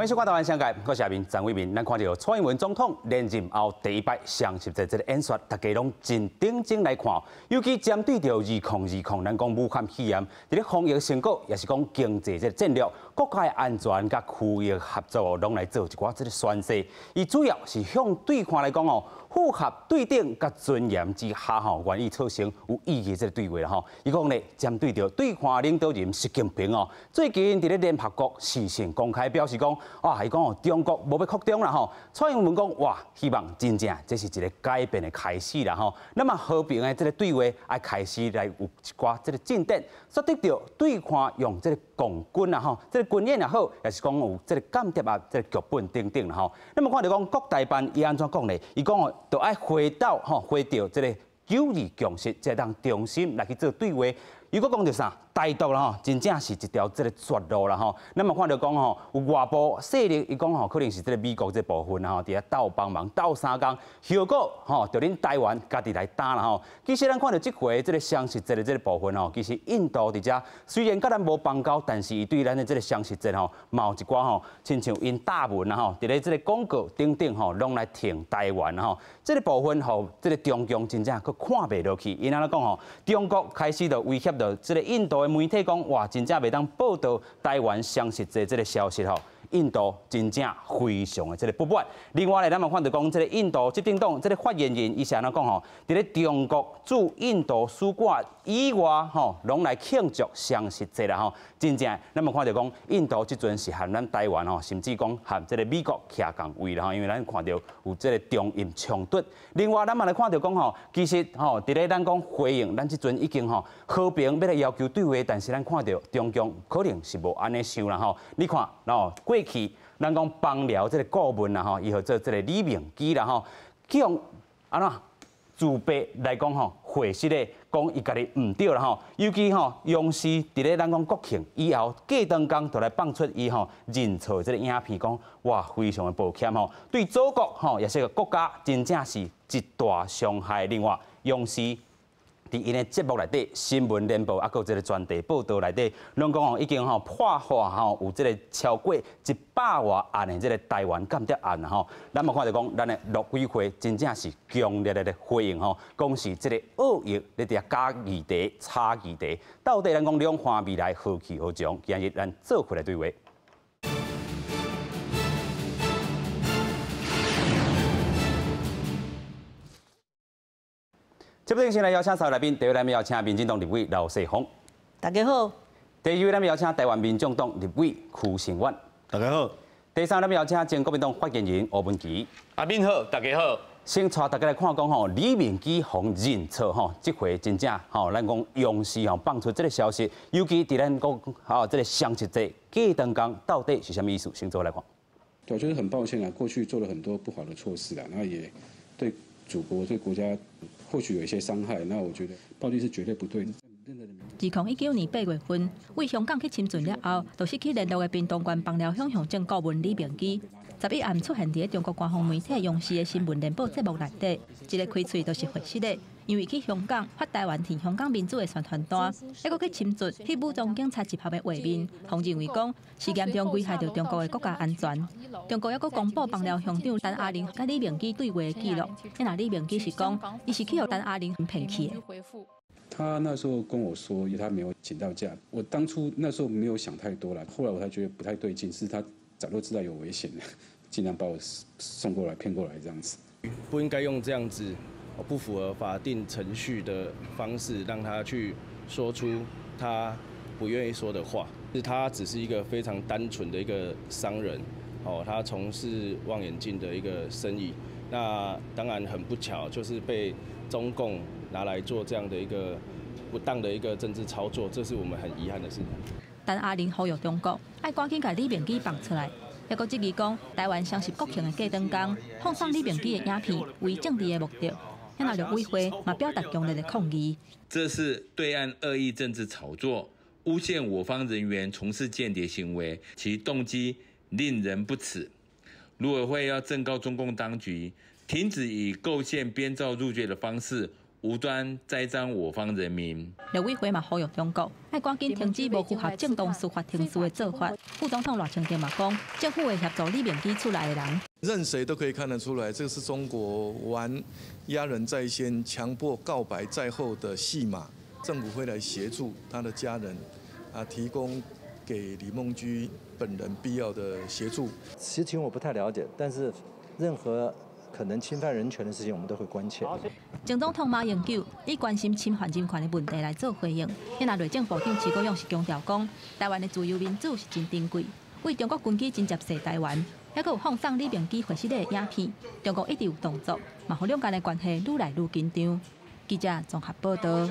歡迎收看《台灣商界》，我是阿明張偉民。咱看著蔡英文總統連任後第一擺雙十節這个演說，大家攏真認真來看。尤其針對著2020，咱講武漢肺炎，佇咧防疫成果，抑是講經濟這个戰略、國家的安全佮區域合作，攏來做一寡這个宣示。伊主要是向對岸來講哦，符合對等佮尊嚴之下吼，願意促成有意義這个對話啦吼。伊講咧，針對著對岸領導人習近平哦，最近佇咧聯合國視訊公開表示講，哇，伊講哦，中國無欲擴張啦吼。蔡英文講，哇，希望真正這是一个改變的開始啦吼。那麼和平的這个對話愛開始來有一寡這个進展，說得著對岸用這个共軍啦吼，這个軍演也好，抑是講有這个間諜啊，這个劇本等等啦吼。那麼看著講國台辦伊按怎講咧？伊講哦，著愛回到吼，回著這个九二共識，這當中心來去做對話。伊閣講著啥？台獨啦吼，真正是一條這个絕路啦吼。咱嘛看著講吼，有外部勢力，伊講吼，可能是這个美國這部分啦吼，佇遐鬥幫忙鬥相共，後果吼，著恁台灣家己來擔啦吼。其實咱看著這回這个雙十節的這个部分吼，其實印度佇遮雖然佮咱無邦交，但是伊對咱的這个雙十節吼，嘛有一寡吼，親像𪜶答文啦吼，佇咧這个廣告等等吼，攏來挺台灣吼。這个部分予這个中共真正閣看袂落去，𪜶按怎講吼？中國開始就威脅著這个印度的媒體講，哇，真正袂當報導台灣雙十節這个消息吼。印度真正非常的這个不滿。另外咧，咱嘛看著講，這个印度執政黨這个發言人伊是按怎講吼？佇咧中國駐印度使館以外吼，攏來慶祝雙十節啦吼。真正，咱嘛看著講，印度這陣是和咱台灣吼，甚至講和這个美國徛仝位啦吼，因為咱看著有這个中印衝突。另外，咱嘛來看著講吼，其實吼，佇咧咱講回應，咱這陣已經吼和平欲來要求對話，但是咱看著中共可能是無按呢想啦吼。你看，哦，過去咱講枋寮這个顧問啦吼，伊號做這个李明基啦吼，去予按怎自白來講吼，回實的講伊家己毋對啦吼，尤其吼，央視佇咧咱講國慶以後，過當工就來放出伊吼認錯這个影片，講哇非常的抱歉吼，對祖國吼抑是個國家真正是一大傷害。另外，央視佇𪜶的節目內底，新聞聯播，抑閣這个專題報導內底，攏講吼已經吼破獲吼有這个超過一百外案的這个台灣間諜案吼。咱嘛看著講，咱的陸委會真正是強烈的咧回應吼，講是這个惡意咧佇遐加議題、炒議題，到底咱講兩岸未來何去何從？今日咱做伙來對話。這邊先來邀請三位來賓，第一位咱邀請民進黨立委劉世芳，大家好；第二位咱邀請台灣民眾黨立委柯承遠，大家好；第三咱邀請前國民黨發言人吳文祺，阿敏好，大家好。先帶大家來看講吼，李明基予認錯吼，這回真正吼，咱講央視吼放出這个消息，尤其佇咱講吼這个雙十節過當工到底是啥物意思？先做來看。對，就是很抱歉啊，過去做了很多不好的措施啦，那也對祖國、對國家或許有一些傷害，那我覺得暴力是絕對不對的。2019年8月份，對香港去深圳了後，就失去聯絡的屏東縣枋寮鄉鄉政顧問李明基，11暗出現佇中國官方媒體央視的新聞聯播節目內底，這个開喙就是回實的，因為去香港發台灣挺香港民主的宣傳單，抑閣去深圳翕武裝警察集合的畫面，予認為講是嚴重危害著中國的國家安全。中國抑閣公布枋寮鄉長陳阿玲佮李明基對話的記錄，啊，李明基是講，伊是去予陳阿玲騙去的。他那時候跟我說，他沒有請到假。我當初那時候沒有想太多啦，後來我才覺得不太對勁，是他早就知道有危險了，盡量把我送過來、騙過來這樣子。不應該用這樣子不符合法定程序的方式，讓他去說出他不願意說的話。是他只是一個非常單純的一個商人，哦，他從事望遠鏡的一個生意。那當然很不巧，就是被中共拿來做這樣的一個不當的一個政治操作，這是我們很遺憾的事情。陳阿玲呼籲中國愛趕緊共李明基放出來，抑閣質疑講台灣雙十國慶的過當工放送李明基的影片為政治的目的，遐陸委會嘛表達強烈的抗議。這是對岸惡意政治炒作，誣陷我方人員從事間諜行為，其動機令人不齒。陸委會要正告中共當局，停止以構陷、編造入罪的方式無端栽贓我方人民。陸委會嘛呼籲中國愛趕緊停止無符合正當司法程序的做法。副總統賴清德嘛講，政府會協助李明基厝內的人。任誰都可以看得出來，這個是中國玩壓人在先、強迫告白在後的戲碼。政府會來協助他的家人，啊，提供給李孟居本人必要的協助。實情我不太了解，但是任何可能侵犯人權的事情，我們都會關切。前總統馬英九以關心侵犯人權的問題來做回應。那內政部長徐國勇是強調講，台灣的自由民主是真珍貴，為中國軍機真接襲台灣，猶閣有放送李明基回憶的影片，中國一直有動作，嘛予兩岸的關係愈來愈緊張。記者綜合報道。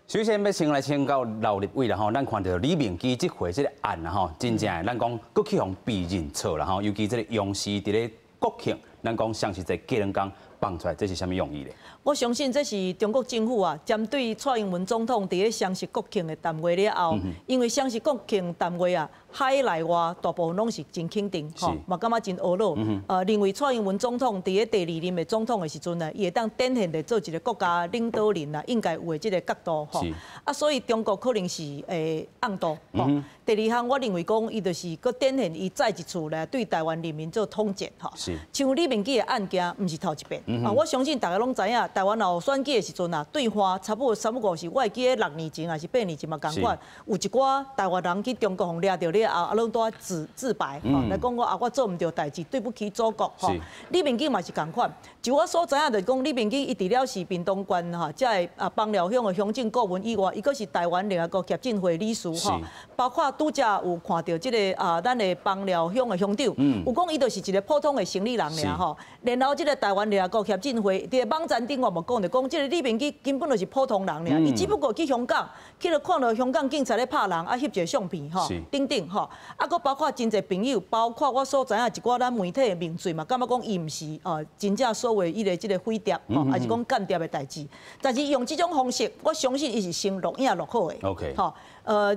首先欲先來請教劉立偉啦吼，咱看著李明基這回這个案啦吼，真正的咱講閣去予被認錯啦吼，尤其這个央視佇咧國慶，咱講雙十節隔兩工放出來，這是啥物用意咧？我相信這是中國政府啊，針對蔡英文總統佇咧雙十國慶的談話了後，因為雙十國慶談話啊，海內外大部分攏是真肯定，吼，嘛感覺真懊惱。認為蔡英文總統佇咧第二任的總統的時陣呢，伊會當展現的做一個國家領導人啊，應該有的這个角度，吼。啊，所以中國可能是會暗度。吼。第二項，我認為講伊就是閣展現伊再一次來對台灣人民做統戰，吼。像李明基的案件，毋是頭一遍。啊，我相信大家攏知影，台灣若有選舉的時陣啊，對岸差不多三不五時，我會記得6年前還是8年前嘛仝款，有一寡台灣人去中國予掠著了後，啊，攏拄自白，吼，來講我啊，我做毋對代誌，對不起祖國，吼。李明基嘛是仝款，就我所知影，就是講李明基伊除了是屏東縣吼，這个啊枋寮鄉的鄉鎮顧問以外，伊閣是台灣聯合國協進會理事，吼。包括拄才有看著這个啊，咱的枋寮鄉的鄉長，有講伊就是一个普通的生理人爾吼。然後這个台灣聯合國協進會佇個網站頂我嘛講著講，這个李明基根本就是普通人爾，伊只不過去香港，去了看著香港警察咧拍人，啊翕一个相片吼，等等吼，啊，閣包括真濟朋友，包括我所知影一寡咱媒體的名嘴嘛，感覺講伊毋是哦，真正所謂伊个這个匪諜吼，還是講間諜的代誌。但是用這種方式，我相信伊是先錄影錄好的。 吼，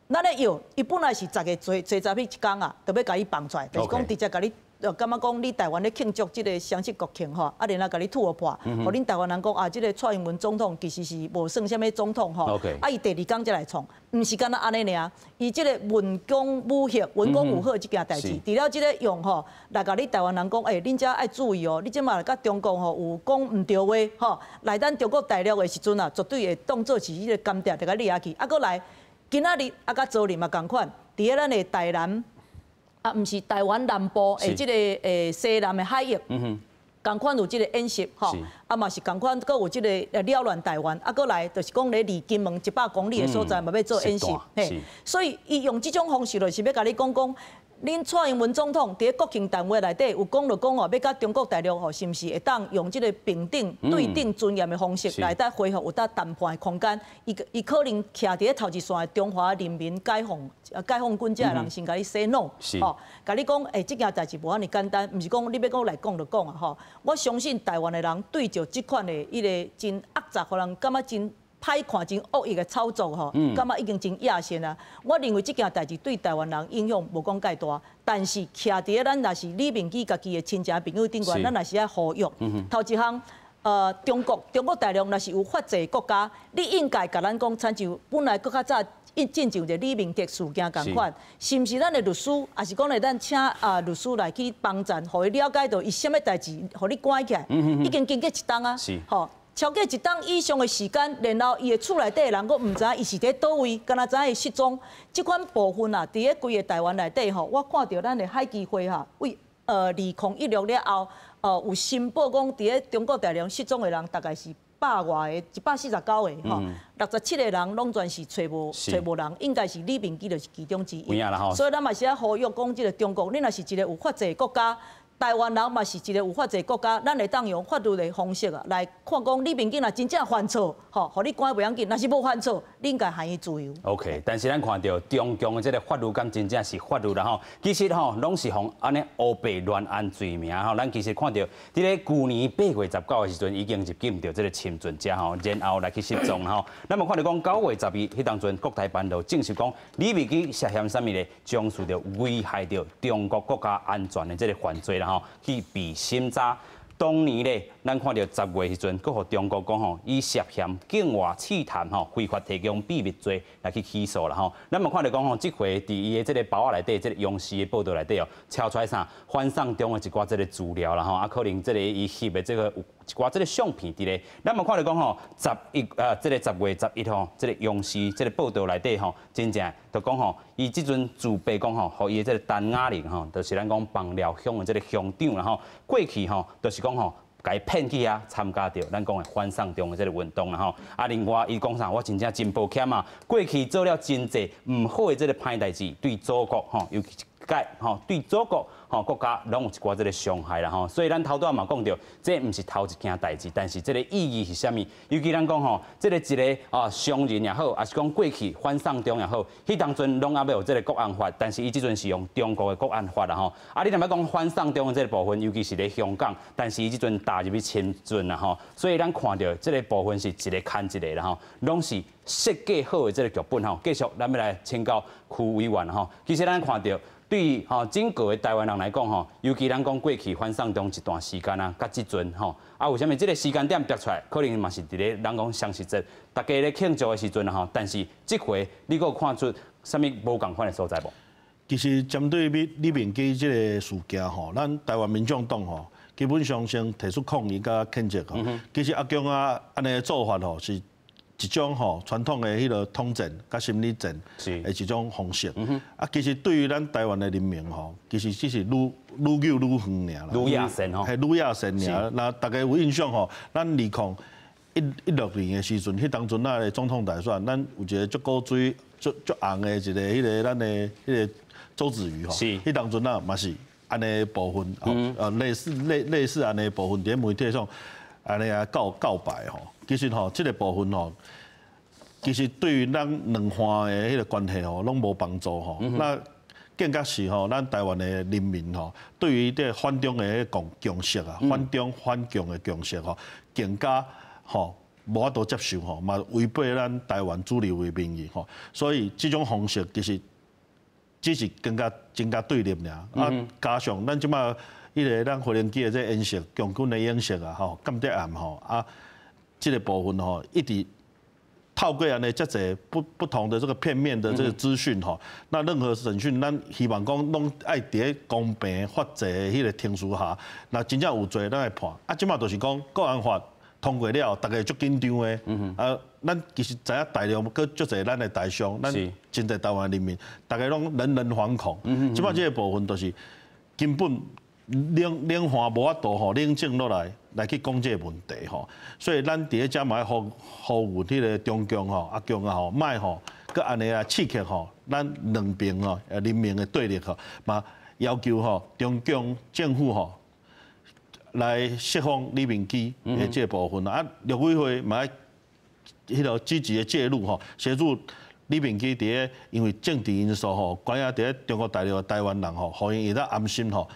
咱咧藥，伊本來是10月初初十彼一工啊，就欲共伊放出來，就是講直接共你，感覺講你台灣咧慶祝這个雙十國慶吼，啊，然後共你吐予破，予恁台灣人講啊，這个蔡英文總統其實是無算啥物總統吼，啊，伊第二工才來創，毋是干焦按呢爾，伊這个文攻武嚇、文攻武嚇這件代誌，除了這个用吼來共你台灣人講，欸，恁遮愛注意哦，你這馬佮中國吼有講毋對話吼，來咱中國大陸的時陣啊，絕對會當做是彼个間諜，就共你掠去，啊，閣來。今仔日啊，佮昨日嘛仝款，佇咧咱的台南，啊，毋是台灣南部的這个西南的海域，仝款有這个演習吼，啊嘛是仝款，閣有這个擾亂台灣，啊，閣來就是講咧離金門100公里的所在嘛欲做演習，嘿，所以伊用這種方式就是欲共你講講。恁蔡英文總統佇咧國慶談話內底有講著講哦，欲佮中國大陸吼，是毋是會當用這个平等、對等、尊嚴的方式來當恢復有當談判的空間？伊可能徛佇咧頭一線的中華人民解放軍這个人先共你洗腦，吼，共你講，欸，這件代誌無按呢簡單，毋是講你欲講來講就講啊，吼！我相信台灣的人對著這款的彼个真惡雜，予人感覺真歹看、真惡意的操作吼，感覺已經真厭世啊！我認為這件代誌對台灣人影響無講蓋大，但是徛佇咧咱若是李明基家己的親情朋友頂懸，咱也是愛呼籲。頭一項，中國大陸若是有法治國家，你應該共咱講，親像本來閣較早進前一個李明哲事件仝款，是毋是咱的律師，抑是講咧咱請啊律師來去幫贊，予伊了解著伊啥物代誌，予你關起來，已經經過一冬啊，吼。超過一冬以上的時間，然後伊的厝內底的人閣毋知影伊是佇佗位，敢若知影伊失蹤。這款部分啊，佇咧規个台灣內底吼，我看著咱的海基會哈，為2016了後，有申報講佇咧中國大陸失蹤的人，大概是百外个，149個吼，67個人攏全是揣無人，應該是李明基就是其中之一。所以咱嘛是愛呼籲講，這个中國，你若是一個有法治的國家。台灣人嘛是一個有法治國家，咱會當用法律的方式啊來看講，李明基若真正犯錯，吼，予你關袂要緊；若是無犯錯，你應該還伊自由。 OK，但是咱看著中共的這个法律敢真正是法律啦吼，其實吼攏是予按呢烏白亂按罪名吼。咱其實看著佇咧舊年8月19的時陣已經入境著這个深圳遮吼，然後來去失蹤吼。咱嘛看著講9月12，彼當陣國台辦就證實講，李明基涉嫌啥物咧，從事著危害著中國國家安全的這个犯罪啦吼，去被審查。當年咧，咱看著10月時陣，閣予中國講吼，以涉嫌境外刺探吼，非法提供秘密罪來去起訴啦吼。咱嘛看著講吼，這回佇伊的這個包仔內底，這個央視的報道內底哦，抄出來啥反送中的一寡這個資料啦吼，啊，可能這個伊翕的這個有一寡這個相片佇咧。咱嘛看著講吼，這個10月11號，這個央視這個報道內底吼，真正就講吼，伊這陣自白講吼，予伊的這個陳雅玲吼，就是咱講枋寮鄉的這個鄉長啦吼，過去吼，就是講吼，共伊騙去遐參加著咱講的反送中的這個運動啦吼。啊，另外伊講啥，我真正真抱歉啊，過去做了真濟毋好的這個歹代誌，對祖國吼，尤其解吼，對祖國吼國家攏有一寡這個傷害啦吼。所以咱頭拄仔嘛講著，這毋是頭一件代誌，但是這個意義是啥物？尤其咱講吼，這個一個啊商人也好，抑是講過去反送中也好，彼當陣攏猶未有這個國安法，但是伊這陣是用中國的國安法啦吼。啊，你若欲講反送中的這個部分，尤其是咧香港，但是伊這陣踏入去深圳啦吼，所以咱看著這個部分是一個牽一個啦吼，攏是設計好的這個劇本吼。繼續，咱欲來請教區委員吼，其實咱看著，對吼整個的台灣人來講吼，尤其咱講過去反送中一段時間啊，佮這陣吼，啊，為啥物這個時間點逼出來，可能嘛是佇咧咱講雙十節，大家咧慶祝的時陣吼，但是這回你閣有看出啥物無仝款的所在無？其實針對李李明基這個事件吼，咱台灣民眾黨吼，基本上先提出抗議佮譴責吼。其實阿共啊，按呢做法吼是一種吼傳統的彼個統戰佮心理戰的一種方式。啊，其實對於咱台灣的人民吼，其實只是愈愈扭愈遠爾啦。愈野線吼。係愈野線爾。那大家有印象吼，咱2016年的時陣，彼當陣仔的總統大選，咱有一個足古錐、足足紅的一個彼個咱的彼個周子瑜吼，彼當陣仔嘛是按呢部分，類似按呢部分佇媒體上按呢啊告告白吼。其實吼，這個部分吼，其實對於咱兩岸的彼個關係吼，攏無幫助吼。那更加是吼，咱台灣的人民吼，對於這個反中的共共識啊，反中反共的共識吼，更加吼無法度接受吼，嘛違背咱台灣主流的民意吼。所以這種方式其實只是更加增加對立爾。啊，加上咱這擺彼個咱無人機的這個演習，共軍的演習啊，吼，間諜案吼，啊，這個部分吼，一直透過按呢遮濟不同的這個片面的這個資訊吼，那任何審訊，咱希望講攏愛佇咧公平法治的彼個程序下，若真正有罪，咱會判。啊，這擺就是講國安法通過了後，大家足緊張的。啊，咱其實知影大陸閣足濟咱的台商，咱真濟台灣人民，大家攏人人惶恐。這擺這個部分就是根本兩兩岸無法度吼冷靜落來來去講這個問題吼，所以咱佇咧遮嘛愛呼呼籲彼個中共吼、阿共啊吼，莫吼閣按呢啊刺激吼，咱兩邊吼人民的對立吼，嘛要求吼中共政府吼來釋放李明基的這個部分啊，陸委會嘛愛彼個積極的介入吼，協助李明基佇咧因為政治因素吼，關押佇咧中國大陸的台灣人吼，予𪜶會當安心吼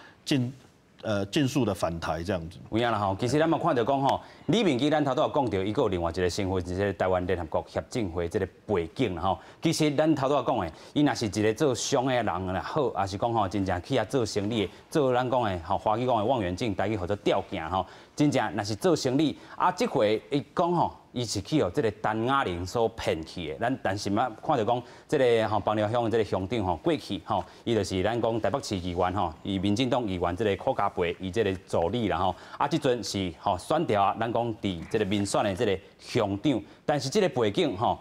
盡速的返台這樣子。有影啦吼，其實咱嘛看著講吼，李明基咱頭拄仔講著，伊閣有另外一個身份，就是台灣聯合國協進會這個背景啦吼。其實咱頭拄仔講的，伊若是一個做商的人也好，抑是講吼真正去遐做生意的，做咱講的吼，華語講的望遠鏡，台語號做吊鏡吼，真正若是做生意，啊，這回伊講吼，伊是去予這個陳雅玲所騙去的。咱但是嘛，看著講這個吼枋寮鄉的這個鄉長吼，過去吼，伊就是咱講台北市議員吼，伊民進黨議員這個柯嘉培，伊這個助理啦吼。啊，這陣是吼選著啊，咱講佇這個民選的這個鄉長，但是這個背景吼，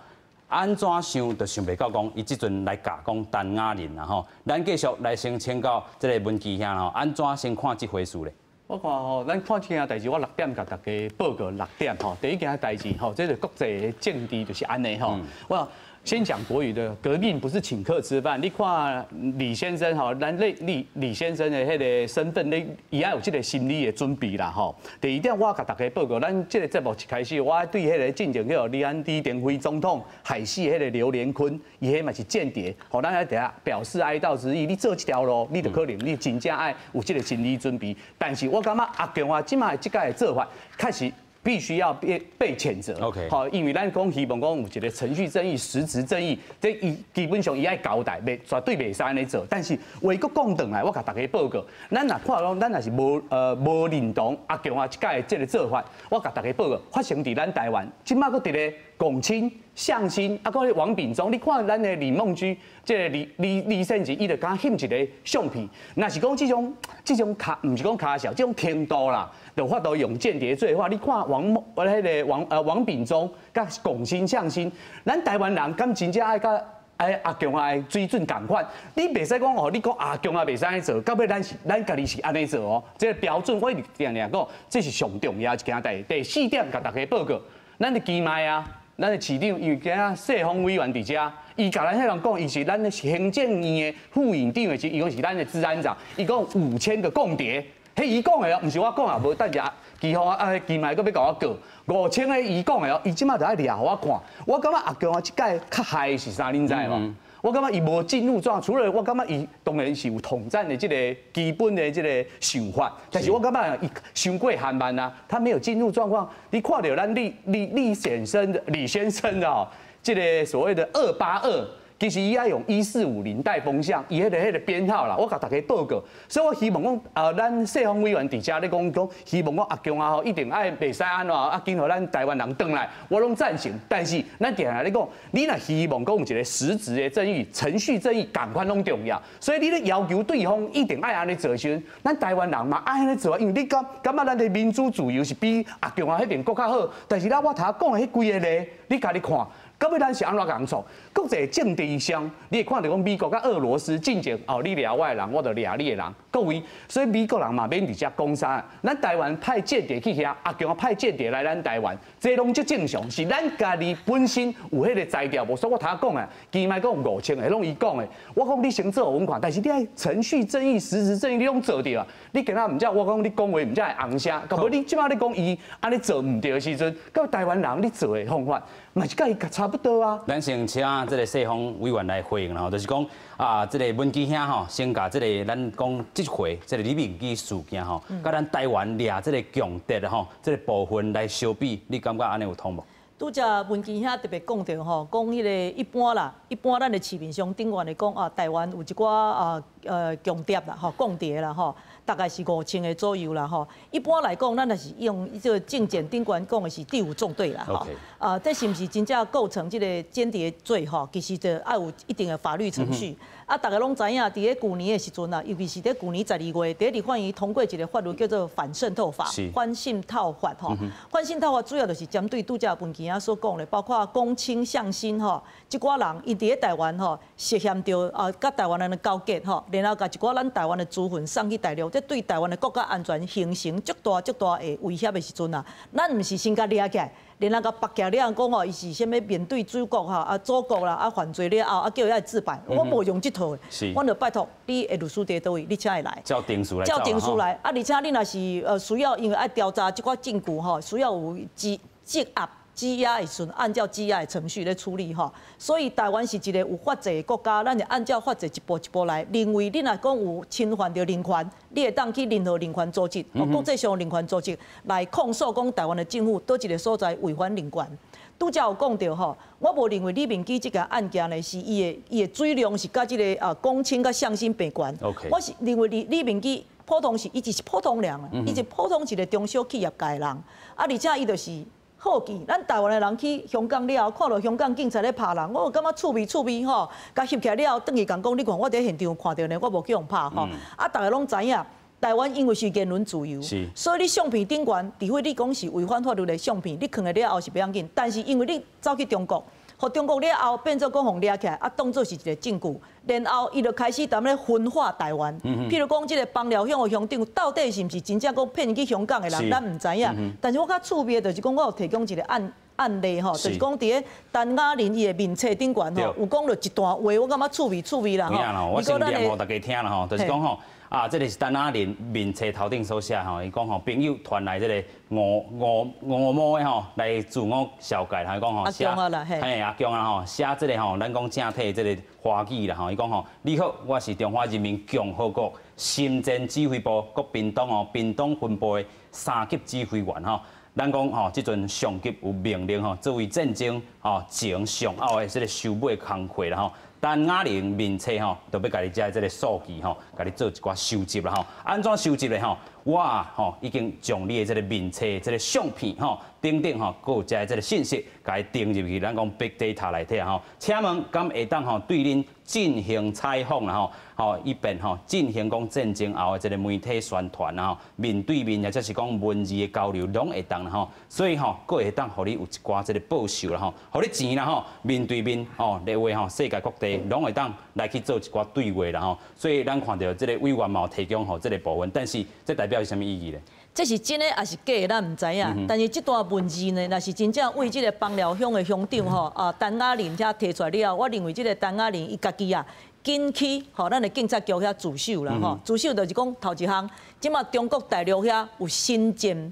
按怎想都想袂到講，伊這陣來共講陳雅玲啦吼。咱繼續來先請教這個文基兄吼，按怎先看這回事咧？我看吼，咱看這件代誌，我六點共大家報告六點吼。第一件代誌吼，這個國際的政治就是按呢吼。我先講國語的，革命不是請客吃飯。你看李先生吼，咱李李李先生的彼個身份，你伊愛有這個心理的準備啦吼。第二點，我共大家報告，咱這個節目一開始，我對彼個進前叫李安李登輝總統害死彼個劉連坤，伊彼嘛是間諜，吼，咱佇遐表示哀悼之意。你做這條路，你就可能你真正愛有這個心理準備。但是我感覺阿共啊，這擺這個的做法，確實。必須要被譴責。 好，因為咱講希望講有一個程序正義、實質正義，這伊基本上伊愛交代，袂絕對袂使按呢做。但是話閣講轉來，我共大家報告，咱若看講，咱若是無認同阿強啊這擺的這个做法，我共大家報告，發生佇咱台灣，這馬閣佇咧龔清、向心，啊，閣王炳忠，你看咱的李孟居，這个李善吉，伊就敢翕一个相片，若是講這種跤，毋是講跤數，這種程度啦，就有法度用間諜罪的話，你看王迄个王炳忠佮龔清、向心，咱台灣人敢真正愛佮阿強啊的水準仝款，你袂使講哦，你講阿強啊袂使按呢做，到尾咱家己是按呢做哦。這个標準我一直定定講，這是上重要一件代誌。第四點，共大家報告，咱的其邁啊，咱的市長因為今仔謝鋒委員佇遮，伊共咱彼人講，伊是咱的行政院的副院長的時，伊講是咱的治安長，伊講5000個共諜，彼伊講的哦，毋是我講啊，無等下其方啊，其邁閣欲共我告。5000個伊講的哦，伊這馬就愛掠予我看。我感覺阿強啊，這擺較害的是啥？恁知無？我感覺伊無進入狀，除了我感覺伊當然是有統戰的這个基本的這个想法，但是我感覺伊傷過緩慢啊，他沒有進入狀況。你看著咱李先生哦，這个所謂的282。其實伊愛用1450帶風向，伊彼个編號啦，我共大家報告。所以我希望講，咱謝鋒委員佇遮咧講講，希望講阿強啊吼，一定愛袂使按怎啊，緊予咱台灣人轉來，我攏贊成。但是咱定定咧講，你若希望講有一个實質的正義、程序正義，仝款攏重要。所以你咧要求對方一定愛按呢做的時陣，咱台灣人嘛愛按呢做啊，因為你感覺咱的民主自由是比阿強啊彼邊閣較好。但是咱我頭講的彼幾个例，你家己看。到尾咱是按怎仝創？國際政治上，你會看著講美國佮俄羅斯進前哦，你掠我的人，我就掠你的人。各位，所以美國人嘛免佇遮講啥。咱台灣派間諜去遐，阿強派間諜來咱台灣，這攏足正常，是咱家己本身有彼个才調無。所以我頭講啊，其邁講5000个，攏伊講的。我講你先做予阮看，但是你愛程序正義、實質正義，你攏做著啊。你今仔毋才我講你講話毋才會紅聲，到尾你這馬你講伊按呢做毋對的時陣，到台灣人你做的方法嘛是佮伊差不多啊。咱先請這个謝鋒委員來回應啦，就是講啊，這个文基兄吼，先共這个咱講這回這个李明基事件吼，佮咱台灣掠這个共諜吼，這个部分來相比，你感覺按呢有通無？拄才文基兄特別講著吼，講彼个一般啦，一般咱的市面上頂懸來講啊，台灣有一寡啊共諜啦吼，共諜啦吼，大概是5000個左右啦吼。一般來講，咱若是用這个政見頂懸講的是第五縱隊啦吼。啊，這是毋是真正構成這个間諜罪吼？其實就愛有一定的法律程序。啊，大家攏知影，佇咧舊年的時陣啊，尤其是佇舊年12月，佇咧立法院通過一个法律叫做反滲透法、反滲透法吼。反滲透法主要就是針對拄才文基所講的，包括龔清、向心吼，這寡人𪜶佇咧台灣吼涉嫌著啊，佮台灣人的勾結吼，然後共一寡咱台灣的資訊送去大陸，這對台灣的國家安全形成足大足大的威脅的時陣啊，咱毋是先共掠起來。然後共縛起來了講吼，伊是啥物面對祖國吼啊祖國啦啊犯罪了後啊叫伊愛自白，我無用這套的，我就拜託你的律師佇佗位，你請伊來。照程序來。照程序來啊！而且你若是需要，因為愛調查這寡證據吼，需要有羈押。羈押的時陣，按照羈押的程序咧處理吼，所以台灣是一个有法治的國家，咱就按照法治一步一步來。認為你若講有侵犯著人權，你會當去任何人權組織，國際上人權組織來控訴講台灣的政府佗一个所在違反人權。拄才有講著吼，我無認為李明基這个案件呢，是伊的水量是佮這个啊龔清佮向心平懸。我是認為李明基普通是伊只是普通人，伊是普通一个中小企業界的人，啊，而且伊就是。好奇，咱台灣的人去香港了後，看著香港警察咧拍人，我有感覺趣味趣味吼，共翕起來了後，轉去共講，你看我佇現場看著呢，我無去予拍吼。啊，大家攏知影，台灣因為是言論自由，所以你相片頂懸，除非你講是違反法律的相片，你囥佇了後是袂要緊。但是因為你走去中國，予中國了後變做講予掠起來，啊，當做是一个證據，然後伊就開始踮咧分化台灣。譬如講，這个枋寮鄉的鄉長到底是毋是真正講騙去香港的人，咱毋知影。但是我較趣味的就是講，我有提供一个案例吼，就是講佇咧陳雅琳伊的面冊頂懸吼，有講著一段話，我感覺趣味趣味啦吼。我先念予大家聽啦吼，就是講吼。啊，這个是陳雅琳面冊頭頂所寫吼，伊講吼朋友傳來這个吳某的吼來自我紹介，伊講吼寫，嘿阿強啊吼寫這个吼，咱講正體這个華語啦吼，伊講吼你好，我是中華人民共和國深圳指揮部國屏東哦屏東分部的三級指揮員吼。咱講吼，這陣上級有命令吼，作為戰爭吼前上後的這個收尾工課啦吼。陳雅玲面冊吼，就欲共你遮這個數據吼，共你做一寡收集啦吼。按怎收集的吼？我吼已經將你的這個面冊、這個相片吼等等吼，閣有遮這個信息，共伊登入去咱講 big data 內底吼。請問敢會當吼對恁進行採訪啦吼？吼，以便吼進行講戰爭後的這個媒體宣傳啦吼，面對面或者是講文字的交流攏會當啦吼。所以吼，閣會當予你有一寡這個報酬啦吼，予你錢啦吼，面對面吼，來話吼，世界各地攏會當來去做一寡對話啦吼。所以咱看著這個委員嘛有提供予這個部分，但是這代表是啥物意義咧？這是真的抑是假的，咱毋知影。但是這段文字呢，若是真正為這個枋寮鄉的鄉長吼啊陳雅玲遮提出來了後，我認為這個陳雅玲伊家己啊，緊去吼咱的警察局遐自首啦吼，自首就是講頭一項，這馬中國大陸遐有新戰，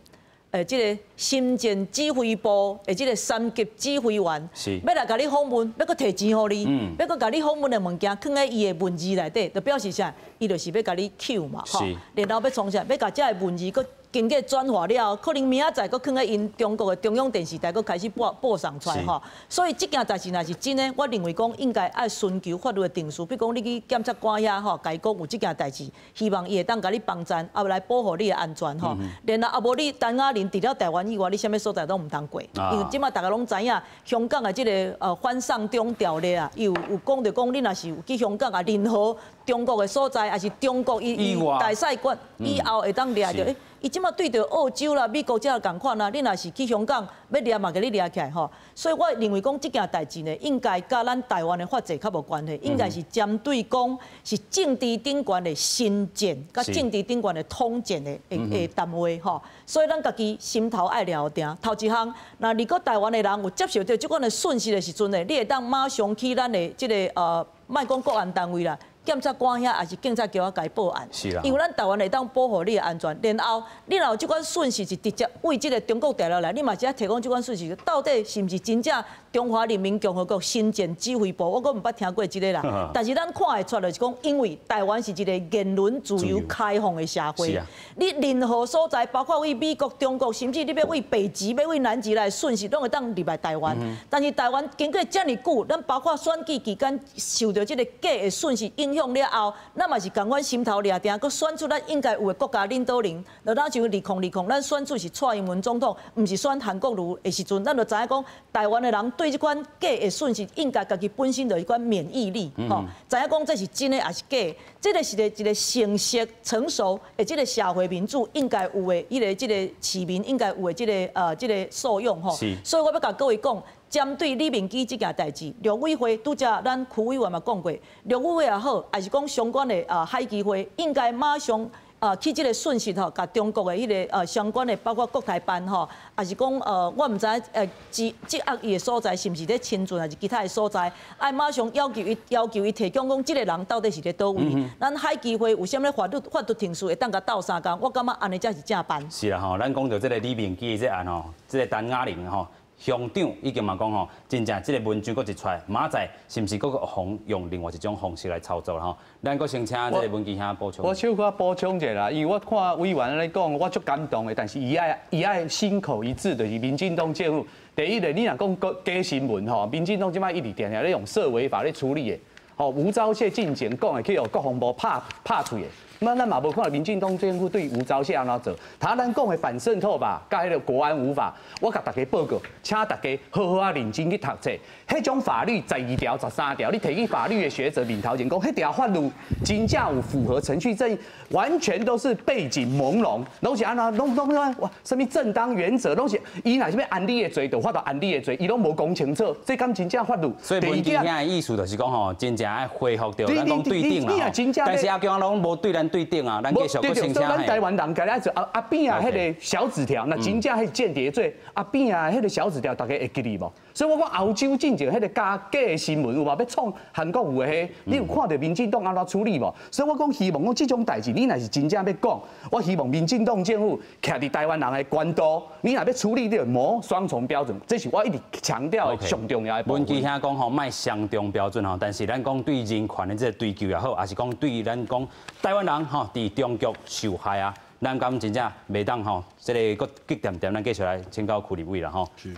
這個深圳指揮部的這個三級指揮員，欲來共你訪問，欲閣提錢予你，欲閣共你訪問的物件，囥佇伊的文字內底，就表示啥？伊就是欲共你抾嘛，吼。然後欲創啥？欲共這个文字閣經過轉化了後，可能明仔載閣囥佇𪜶中國的中央電視台閣開始播播送出來吼。所以這件代誌若是真的，我認為講應該愛尋求法律的程序，比如講你去檢察官遐吼，共伊講有這件代誌，希望伊會當共你幫贊，啊來保護你的安全吼。然後啊無你陳雅玲除了台灣以外，你啥物所在攏毋通過，因為這馬大家攏知影，香港的這個反送中條例啊，伊有有講著講，你若是有去香港啊，任何中國的所在，抑是中國伊伊大使館以後會當掠著。伊這馬對著澳洲啦、美國遮仝款啊，你若是去香港欲掠嘛，共你掠起來吼。所以我認為講這件代誌呢，應該佮咱台灣的法制較無關係，應該是針對講是政治頂懸的新戰，佮政治頂懸的統戰的的談話吼。所以咱家己心頭愛料定，頭一項，若如果台灣的人有接受著這款的訊息的時陣呢，你會當馬上去咱的這個莫講國安單位啦。檢察官遐抑是警察局遐共伊報案，因為咱台灣會當保護你的安全。然後你若有這款訊息是直接為這個中國大陸來，你嘛是愛提供這款訊息，到底是毋是真正中華人民共和國深圳指揮部？我閣毋捌聽過這個啦。但是咱看會出來，就是講，因為台灣是一個言論自由開放的社會，你任何所在，包括為美國、中國，甚至你欲為北極、欲為南極來訊息，攏會當入來台灣。但是台灣經過遮爾久，咱包括選舉期間受著這個假的訊息影響了後，咱嘛是仝款心頭掠定，閣選出咱應該有的國家領導人。就若像2020，咱選出是蔡英文總統，毋是選韓國瑜的時陣，咱就知影講，台灣的人對這款假的訊息，應該家己本身就有一款免疫力，吼，知影講這是真的抑是假的。這個是一個成熟成熟的這個社會民主應該有的，彼個這個市民應該有的這個這個素養吼。所以我欲共各位講。針對李明基這件代誌，陸委會拄才咱區委員嘛講過，陸委會也好，抑是講相關的啊海基會，應該馬上啊去這個訊息吼，共中國的彼個相關的，包括國台辦吼，抑是講我毋知羈羈押伊的所在是毋是佇深圳，抑是其他的所在，愛馬上要求伊要求伊提供講這個人到底是佇佗位。咱海基會有啥物法律法律程序會當共鬥相共？我感覺按呢才是正辦。是啦吼，咱講著這個李明基的這案吼，這個陳雅玲吼。鄉長已經嘛講吼，真正這個文章閣一出來，明仔載是毋是閣予用另外一種方式來操作吼？咱閣先請這個文基兄補充。我小可補充一下啦，因為我看委員按呢講，我足感動的。但是伊愛伊愛心口一致，就是民進黨政府。第一個，你若講假新聞吼，民進黨這擺一直定定咧用涉違法咧處理的。吼，吳釗燮進前講的去予國防部拍拍喙的。那咱嘛無看著民進黨政府對吳釗燮按怎做？頭咱講的反滲透法，佮彼个國安五法，我共大家報告，請大家好好仔認真去讀冊。彼種法律12條、13條，你提去法律的學者面頭前講，彼條法律真正有符合程序正義，完全都是背景朦朧，攏是按怎，攏攏哇，啥物正當原則，攏是伊若是欲按你的罪，就法度按你的罪，伊攏無講清楚，這敢真正法律？所以文基兄的意思就是講吼，真正愛恢復著咱講對等啦，但是阿強攏無對咱對等啊，咱繼續閣申請。咱台灣人家來做阿阿扁仔彼个小紙條，若真正彼間諜罪，阿扁仔彼个小紙條，大家會記得無？所以我講歐洲進前彼个假假的新聞有無？欲創韓國瑜的彼，你有看著民進黨按怎處理無？所以我講希望講這種代誌，你若是真正欲講，我希望民進黨政府徛佇台灣人的關度，你若欲處理，你就無雙重標準，這是我一直強調的上重要的部分。文基兄講吼，莫雙重標準吼，但是咱講對人權的這個追求也好，抑是講對咱講台灣人吼佇中國受害啊。咱敢真正袂當吼，這个閣激恬恬，咱繼續來請教區立委啦吼。是。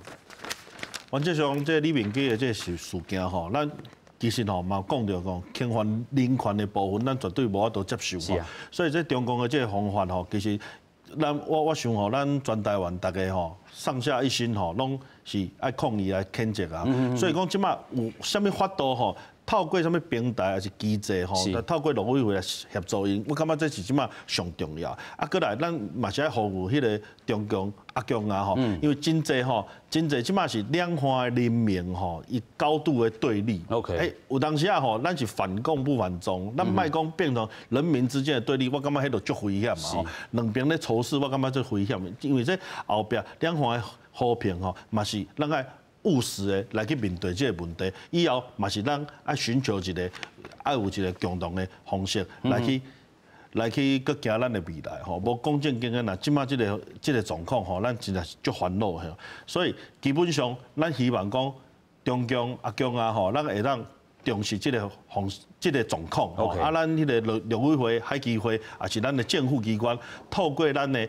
原則上，這李明基的這事件吼，咱其實吼嘛講著講，侵犯人權的部分，咱絕對無法度接受吼。所以這中共的這個方法吼，其實咱我想吼，咱全台灣大家吼上下一心吼，攏是愛抗議來譴責啊。所以講這馬有啥物法度吼，透過啥物平台抑是機制吼，透過陸委會來協助𪜶，我感覺這是這馬上重要。啊，閣來咱嘛是愛呼籲彼个中共阿共啊吼，因為真濟吼，真濟這馬是兩岸的人民吼，伊高度的對立。 欸，有當時啊吼，咱是反共不反中，咱莫講變成人民之間的對立，我感覺彼就足危險嘛吼。兩邊咧仇視，我感覺足危險，因為這後壁兩岸的和平吼，嘛是咱愛務實的來去面對這個問題，以後嘛是咱愛尋求一個，愛有一個共同的方式來去閣行咱的未來吼。無講正經的，若這馬這個狀況吼，咱真正是足煩惱的。所以基本上，咱希望講中共阿共啊吼，咱會當重視這個狀況吼。啊，咱彼个陸委會、海基會，抑是咱的政府機關，透過咱的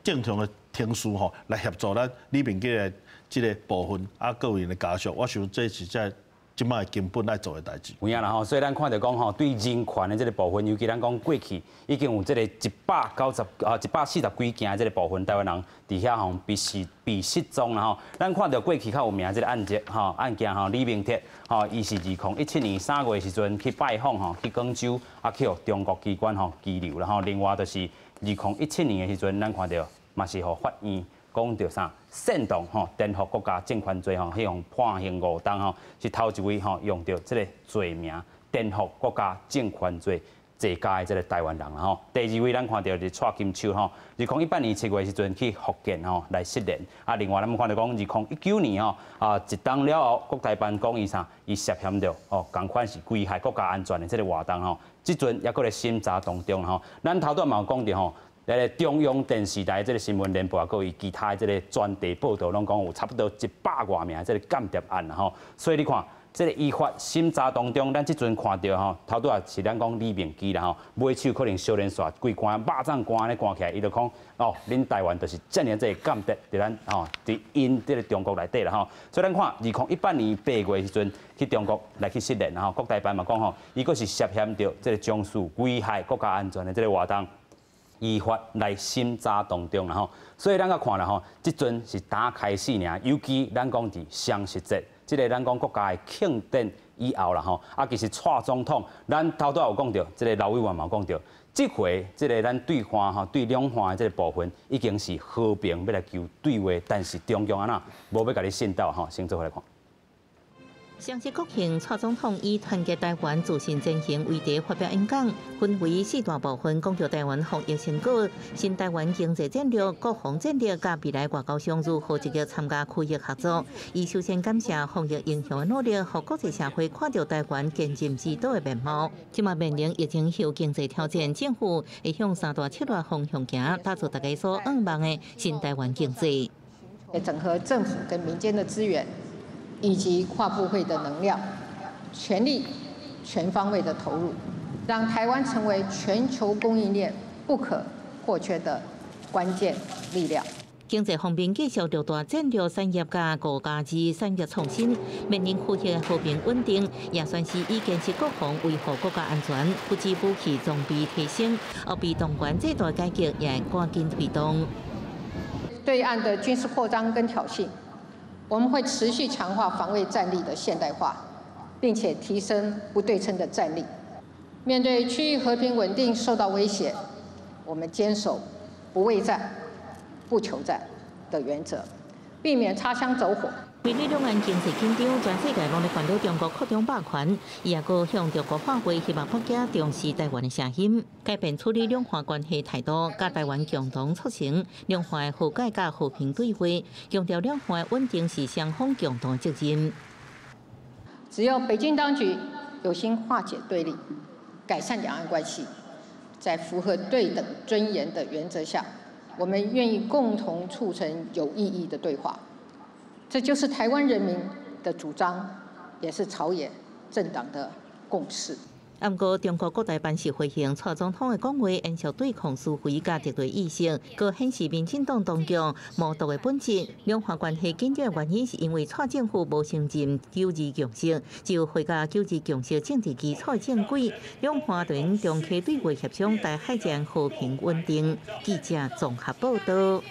正常的程序吼，來協助咱李明基的這個部分啊，閣有𪜶的家屬，我想這是這這擺根本愛做的代誌。有影啦吼，所以咱看著講吼，對人權的這個部分，尤其咱講過去已經有這個190啊140幾件的這個部分，台灣人佇遐吼被失蹤啦吼。咱看著過去較有名這個案件吼案件吼，李明哲吼，伊是2017年3月的時陣去拜訪吼，去廣州啊，去予中國機關吼羈留啦吼。另外就是2017年的時陣，咱看著嘛是予法院講著啥煽動吼顛覆國家政權罪吼，彼項判刑5冬吼，是頭一位吼用著這个罪名顛覆國家政權罪坐監的這个台灣人啦吼。第二位咱看著是蔡金秋吼，2018年7月時陣去福建吼來失聯。啊，另外咱看著講2019年吼啊一冬了後，國台辦講伊啥，伊涉嫌著哦仝款是危害國家安全的這个活動吼，這陣猶閣咧審查當中吼。咱頭拄嘛有講著吼。來個中央電視台這个新聞聯播啊，閣有其他這个專題報導，攏講有差不多100外名這个間諜案啦吼。所以你看，這个依法審查當中，咱這陣看著吼，頭拄仔是咱講李明基啦吼，尾手可能小連紲規關肉粽乾咧關起來，伊就講哦，恁台灣就是遮爾濟間諜佇咱吼佇𪜶這个中國內底啦吼。所以咱看2018年8月時陣去中國來去失聯啦吼，國台辦嘛講吼，伊閣是涉嫌著這个從事危害國家安全的這个活動。依法來審查當中啦吼，所以咱閣看啦吼，這陣是剛開始爾，尤其咱講佇雙十節，這个咱講國家的慶典以後啦吼，啊，其實蔡總統，咱頭拄仔有講著，這个劉委員嘛有講著，這回這个咱對岸吼對兩岸的這个部分已經是和平欲來求對話，但是中共按怎無欲共你信道吼，先做伙來看。雙十國慶，蔡總統以團結台灣、自信前行為題發表演講，分為四大部分，講著台灣防疫成果、新台灣經濟戰略、國防戰略，佮未來外交上如何積極參加區域合作。伊首先感謝防疫英雄的努力，予國際社會看著台灣堅韌之島的面貌。這馬面臨疫情後經濟挑戰，政府會向三大策略方向行，打造大家所向望的新台灣經濟。整合政府跟民間的資源，以及跨部會的能量，全力、全方位的投入，讓台灣成為全球供應鏈不可或缺的關鍵力量。經濟方面繼續六大戰略產業佮5加2產業創新，面臨區域和平穩定，也宣示以堅持國防維護國家安全，不止武器裝備提升，後備動員制度改革也趕緊推動。對岸的軍事擴張跟挑釁，我們會持續強化防衛戰力的現代化，並且提升不對稱的戰力。面對區域和平穩定受到威脅，我們堅守不畏戰、不求戰的原則，避免擦槍走火。面對兩岸經濟緊張，全世界攏咧煩惱中國擴張霸權，伊也閣向中國喊話，希望北京重視台灣的聲音，改變處理兩岸關係態度，佮台灣共同促成兩岸和解佮和平對話，強調兩岸穩定是雙方共同責任。只要北京當局有心化解對立，改善兩岸關係，在符合對等尊嚴的原則下，我們願意共同促成有意義的對話。這就是台灣人民的主張，也是朝野政黨的共識。毋過中國國台辦是回應蔡總統的講話，延續對抗思維佮敵對意識，閣顯示民進黨當局謀獨的本質。兩岸關係緊張的原因是因為蔡政府無承認九二共識，只有回到九二共識政治基礎正軌，兩岸就長期對話協商，台海將和平穩定。記者綜合報道。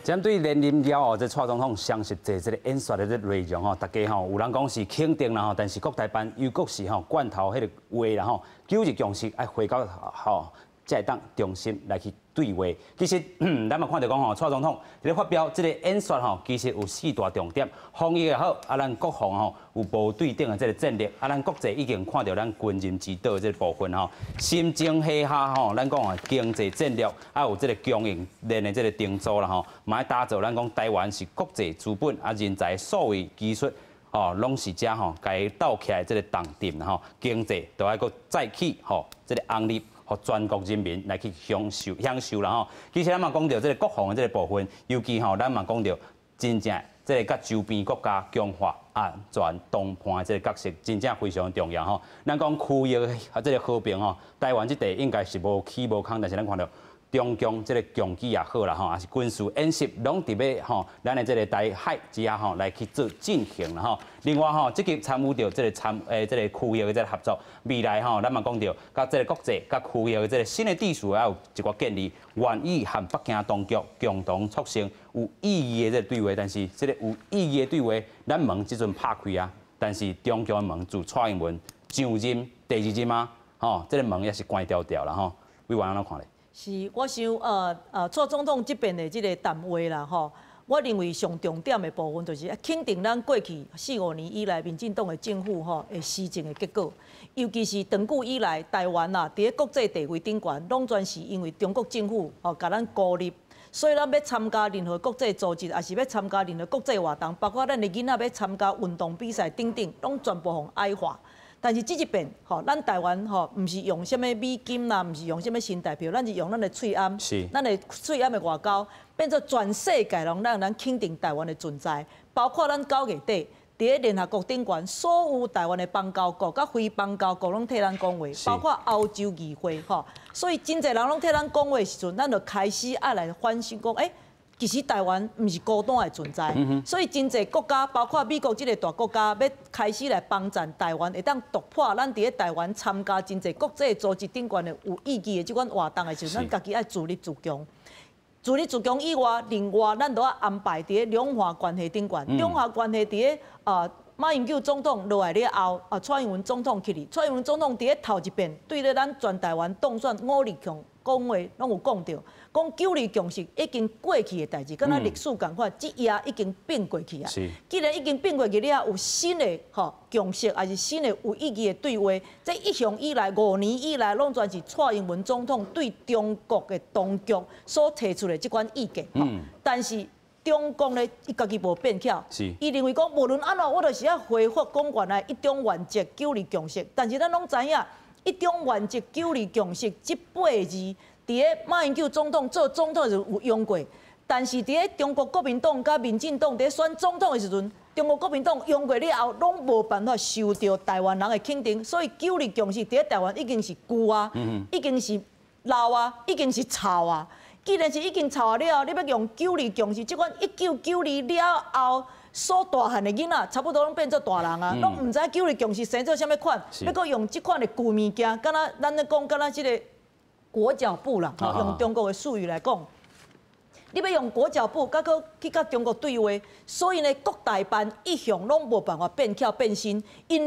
針對連任了後，這蔡總統雙十節這个演說的這內容吼，大家吼有人講是肯定啦吼，但是國台辦又閣是吼罐頭彼个話啦吼，九二共識愛回到吼，才會當重新來去對話。其實，咱嘛看著講吼，蔡總統佇咧發表這个演說吼，其實有四大重點，防疫也好，啊，咱國防吼有無對等的這个戰略，啊，咱國際已經看著咱軍人指導的這个部分吼，心情下下吼，咱講啊經濟戰略，啊有這个供應鏈的這个定做啦吼，嘛愛打造咱講台灣是國際資本啊人才數位技術吼，攏是遮吼共鬥起來這个重鎮吼，經濟都愛閣再起吼，這个紅利。予全國人民來去享受享受啦吼。其實咱嘛講著這个國防的這个部分，尤其吼咱嘛講著真正這个佮周邊國家強化安全同伴的這个角色，真正非常重要吼。咱講區域的這个和平吼，台灣這塊應該是無起無空，但是咱看著中共這个強舉也好啦吼，抑是軍事演習，攏佇欲吼，咱的這个台海之下吼來去做進行啦吼。另外吼，積極參與著這个參欸這个區域的這个合作，未來吼，咱嘛講著，佮這个國際佮區域的這个新的秩序也有一寡建立，願意和北京當局共同促成有意義的這個對話。但是這个有意義的對話，咱門這陣拍開啊，但是中共的門自蔡英文上任第二任啊，吼，這个門也是關牢牢啦吼。委員按怎看咧？是，我想蔡總統這遍的這个談話啦，吼，我認為上重點的部分就是肯定咱過去四五年以來民進黨的政府吼的施政的結果，尤其是長久以來台灣啊，佇咧國際地位頂懸，攏全是因為中國政府吼共咱孤立，所以咱欲參加任何國際組織，抑是欲參加任何國際活動，包括咱的囡仔欲參加運動比賽等等，攏全部予矮化。但是這一遍，吼，咱台灣吼，毋是用啥物美金啦，毋是用啥物新台票，咱是用咱的喙罨，咱的喙罨的外交，變做全世界攏讓咱肯定台灣的存在，包括咱九月底佇咧聯合國頂懸，所有台灣的邦交國佮非邦交國攏替咱講話，包括歐洲議會吼，所以真濟人攏替咱講話的時陣，咱就開始愛來反省講，欸，其實台灣毋是孤單的存在，所以真濟國家，包括美國這个大國家，欲開始來幫贊台灣，會當突破咱佇咧台灣參加真濟國際組織頂懸的有意義的這款活動的時陣，咱家己愛自立自強。自立自強以外，另外咱都愛安排佇咧兩岸關係頂懸，兩岸關係佇咧馬英九總統落來了後，啊，蔡英文總統起去，蔡英文總統佇咧頭一遍對咧咱全台灣當選五二強講話，攏有講著，講九二共識已經過去的代誌，敢若歷史仝款，這頁已經變過去啊。既然已經變過去了，有新的吼共識，抑是新的有意義的對話，這一向以來5年以來，攏全是蔡英文總統對中國的當局所提出的這款意見。但是中共呢，伊家己無變巧，伊認為講無論按怎，我就是愛恢復講原來一中原則、九二共識。但是咱攏知影，一中原則、九二共識這八个字，佇咧馬英九總統做總統的時陣有用過，但是佇咧中國國民黨佮民進黨佇咧選總統的時陣，中國國民黨用過了後，攏無辦法受著台灣人的肯定，所以九二共識佇咧台灣已經是舊啊，已經是老啊，已經是臭啊。既然是已經臭啊了後，你欲用九二共識，這款1992了後所大漢的囡仔，差不多攏變做大人啊，攏毋知九二共識生做啥物款，欲閣用這款的舊物件，敢若咱咧講，敢若這个裹腳布啦，用中國的術語來講，你欲用裹腳布，閣閣去佮中國對話，所以呢，國台辦一向攏無辦法變巧變新，𪜶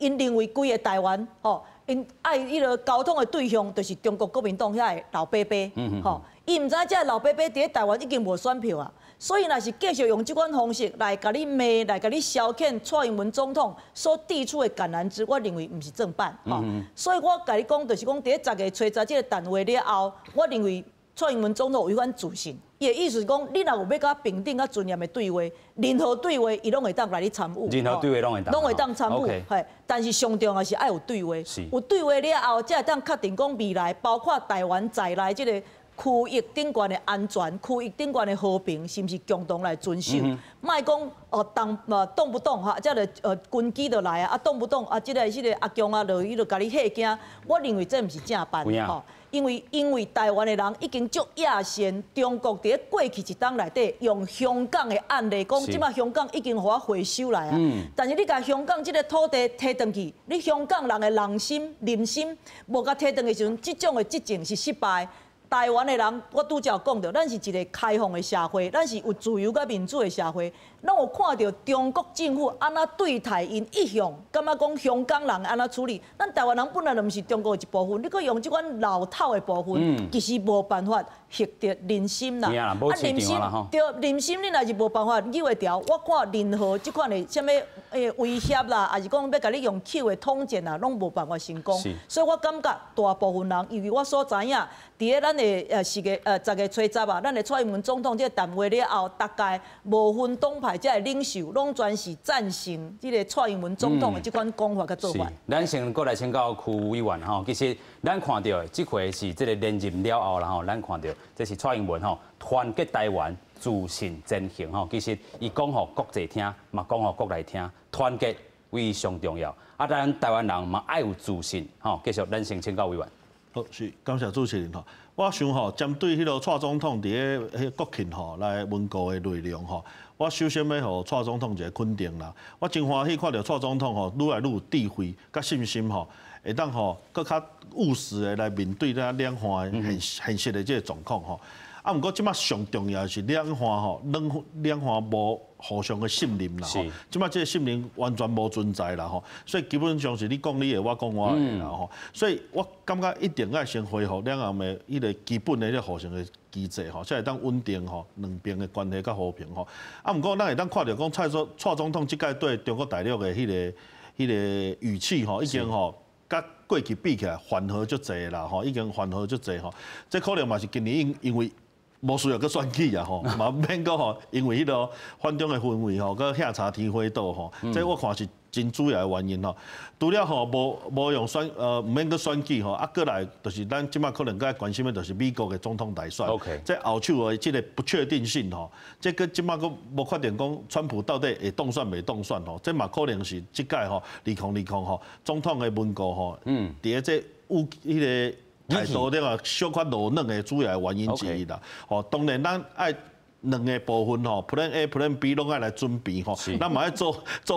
認為規个台灣，吼，𪜶愛彼个溝通的對象就是中國國民黨遐个老伯伯，吼，伊毋知影這个老伯伯佇咧台灣已經無選票啊，所以若是繼續用這款方式來共你罵，來共你消遣蔡英文總統所遞出的橄欖枝，我認為毋是正辦，吼。所以我共你講，就是講佇咧10月初十這个談話了後，我認為蔡英文總統有彼款自信。伊的意思是講，你若有欲佮我平等佮尊嚴的對話，任何對話，伊攏會當來你參與。任何對話攏會當。攏會當參與，嘿。但是上重要是愛有對話。有對話了後，才會當確定講未來，包括台灣在內這个區域頂懸的安全、區域頂懸的和平，是毋是共同來遵守？莫講哦，動不動哈，這個軍機就來啊，動不動啊，這個這個阿共啊，就伊就共你嚇驚。我認為這毋是正辦吼，因為台灣的人已經足野心，中國佇咧過去一冬內底用香港的案例講，這擺香港已經予我回收來啊。但是你共香港這個土地提轉去，你香港人的人心、民心無共提轉的時陣，這種的執政是失敗。台灣的人，我拄才有講著，咱是一個開放的社會，咱是有自由佮民主的社會。咱有看著中國政府按怎對待𪜶一向感覺講香港人按怎處理，咱台灣人本來就毋是中國的一部分，你閣用這款老套的部分，其實無辦法獲得人心啦。啊，人心對，人心你若是無辦法扭會牢，我看任何這款的啥物威脅啦，抑是講欲共你用口的統戰啊，攏無辦法成功。所以我感覺大部分人，尤其我所知影，佇咧咱的10月初10啊，咱的蔡英文總統這個談話了後，大概無分黨派這个領袖，攏全是贊成這個蔡英文總統的這款講法佮做法。咱先過來請教區委員吼，其實咱看著的這回是這個連任了後啦吼，咱看著這是蔡英文吼團結台灣，自信前行吼。其實伊講予國際聽，嘛講予國內聽，團結為上重要。啊，咱台灣人嘛愛有自信吼。繼續，咱先請教委員。好，是感謝主持人吼。我想吼，針對彼个蔡總統佇咧彼國慶吼來文告的內容吼，我首先欲予蔡總統一個肯定啦。我真歡喜看著蔡總統吼，愈來愈有智慧佮信心吼，會當吼閣較務實的來面對咱兩岸現實的這個狀況吼。啊，毋過這擺上重要的是兩岸吼，兩岸無互相的信任啦吼。這擺這個信任完全無存在啦吼，所以基本上是你講你的，我講我的啦吼。所以我感覺一定愛先恢復兩岸的彼個基本的彼個互信的機制吼，才會當穩定吼兩邊的關係佮和平吼。啊，毋過咱會當看著講蔡總統這擺對中國大陸的彼個語氣吼，已經吼佮過去比起來緩和足濟啦吼，已經緩和足濟吼。這可能嘛是今年因為無需要閣選舉啊吼，嘛免閣吼，因為彼個反中的氛圍吼，閣喝茶天花倒吼，這我看是真主要的原因吼。除了吼無用選毋免閣選舉吼，啊，閣來就是咱這擺可能較關心的，就是美國的總統大選。這後手的這個不確定性吼，這閣這擺閣無確定講川普到底會當選袂當選吼，這嘛可能是這擺吼2020吼總統的文告吼，佇咧這有彼個態度了小可落軟的主要的原因之一啦。吼，當然咱愛兩个部分吼，Plan A、Plan B 攏愛來準備吼，咱嘛愛做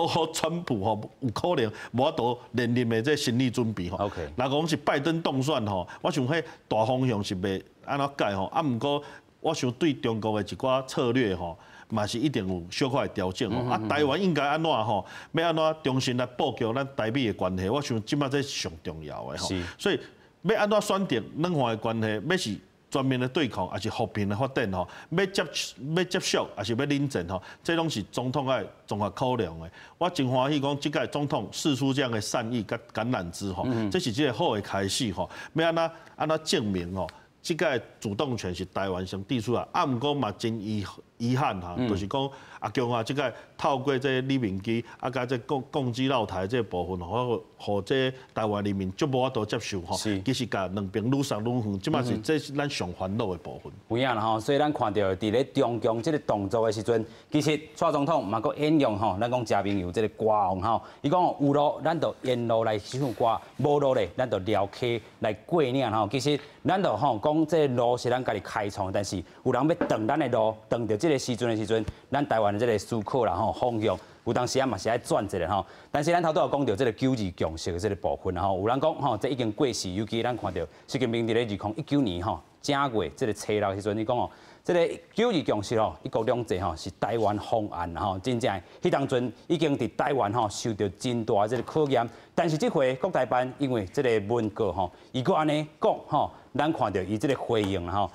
好川普吼有可能無法度連任的這心理準備吼。若講是拜登當選吼，我想彼大方向是袂按怎改吼，啊，毋過我想對中國的一寡策略吼，嘛是一定有小可的調整吼。啊，台灣應該按怎吼？欲按怎重新來布局咱台美的關係？我想這擺這上重要的吼。所以欲按怎選擇兩岸的關係，欲是全面的對抗，抑是和平的發展吼？欲接觸，抑是欲冷戰吼？這攏是總統愛綜合考量的。我真歡喜講，這屆總統釋出這樣的善意佮橄欖枝吼，這是這個好的開始吼。欲按怎證明吼？這個主動權是台灣先提出來，啊，毋過嘛真遺憾哈，就是講阿共啊，這個透過這李明基啊，佮這共機繞台這部分，予這台灣人民足無法度接受吼。其實共兩邊愈送愈遠，這擺是這是咱上煩惱的部分。有影啦吼，所以咱看著佇咧中共這個動作的時陣，其實蔡總統嘛閣引用吼，咱講誠朋友這個歌王吼，伊講有路咱就沿路來唱歌，無路咧咱就撩溪來過嶺吼。其實咱就吼講這個路是咱家己開創，但是有人欲斷咱的路，斷著這個時陣的時陣，咱台灣的這個思考啦吼方向，有當時啊嘛是愛轉一下吼。但是咱頭拄有講著這個九二共識的這個部分吼，有人講吼，這已經過時，尤其咱看著習近平佇咧2019年吼正月這個初六的時陣，伊講哦，這個九二共識吼，一國兩制吼是台灣方案吼，真正彼當陣已經佇台灣吼受著真大這個考驗。但是這回國台辦因為這個文告吼，伊閣按呢講吼，咱看著伊這個回應吼，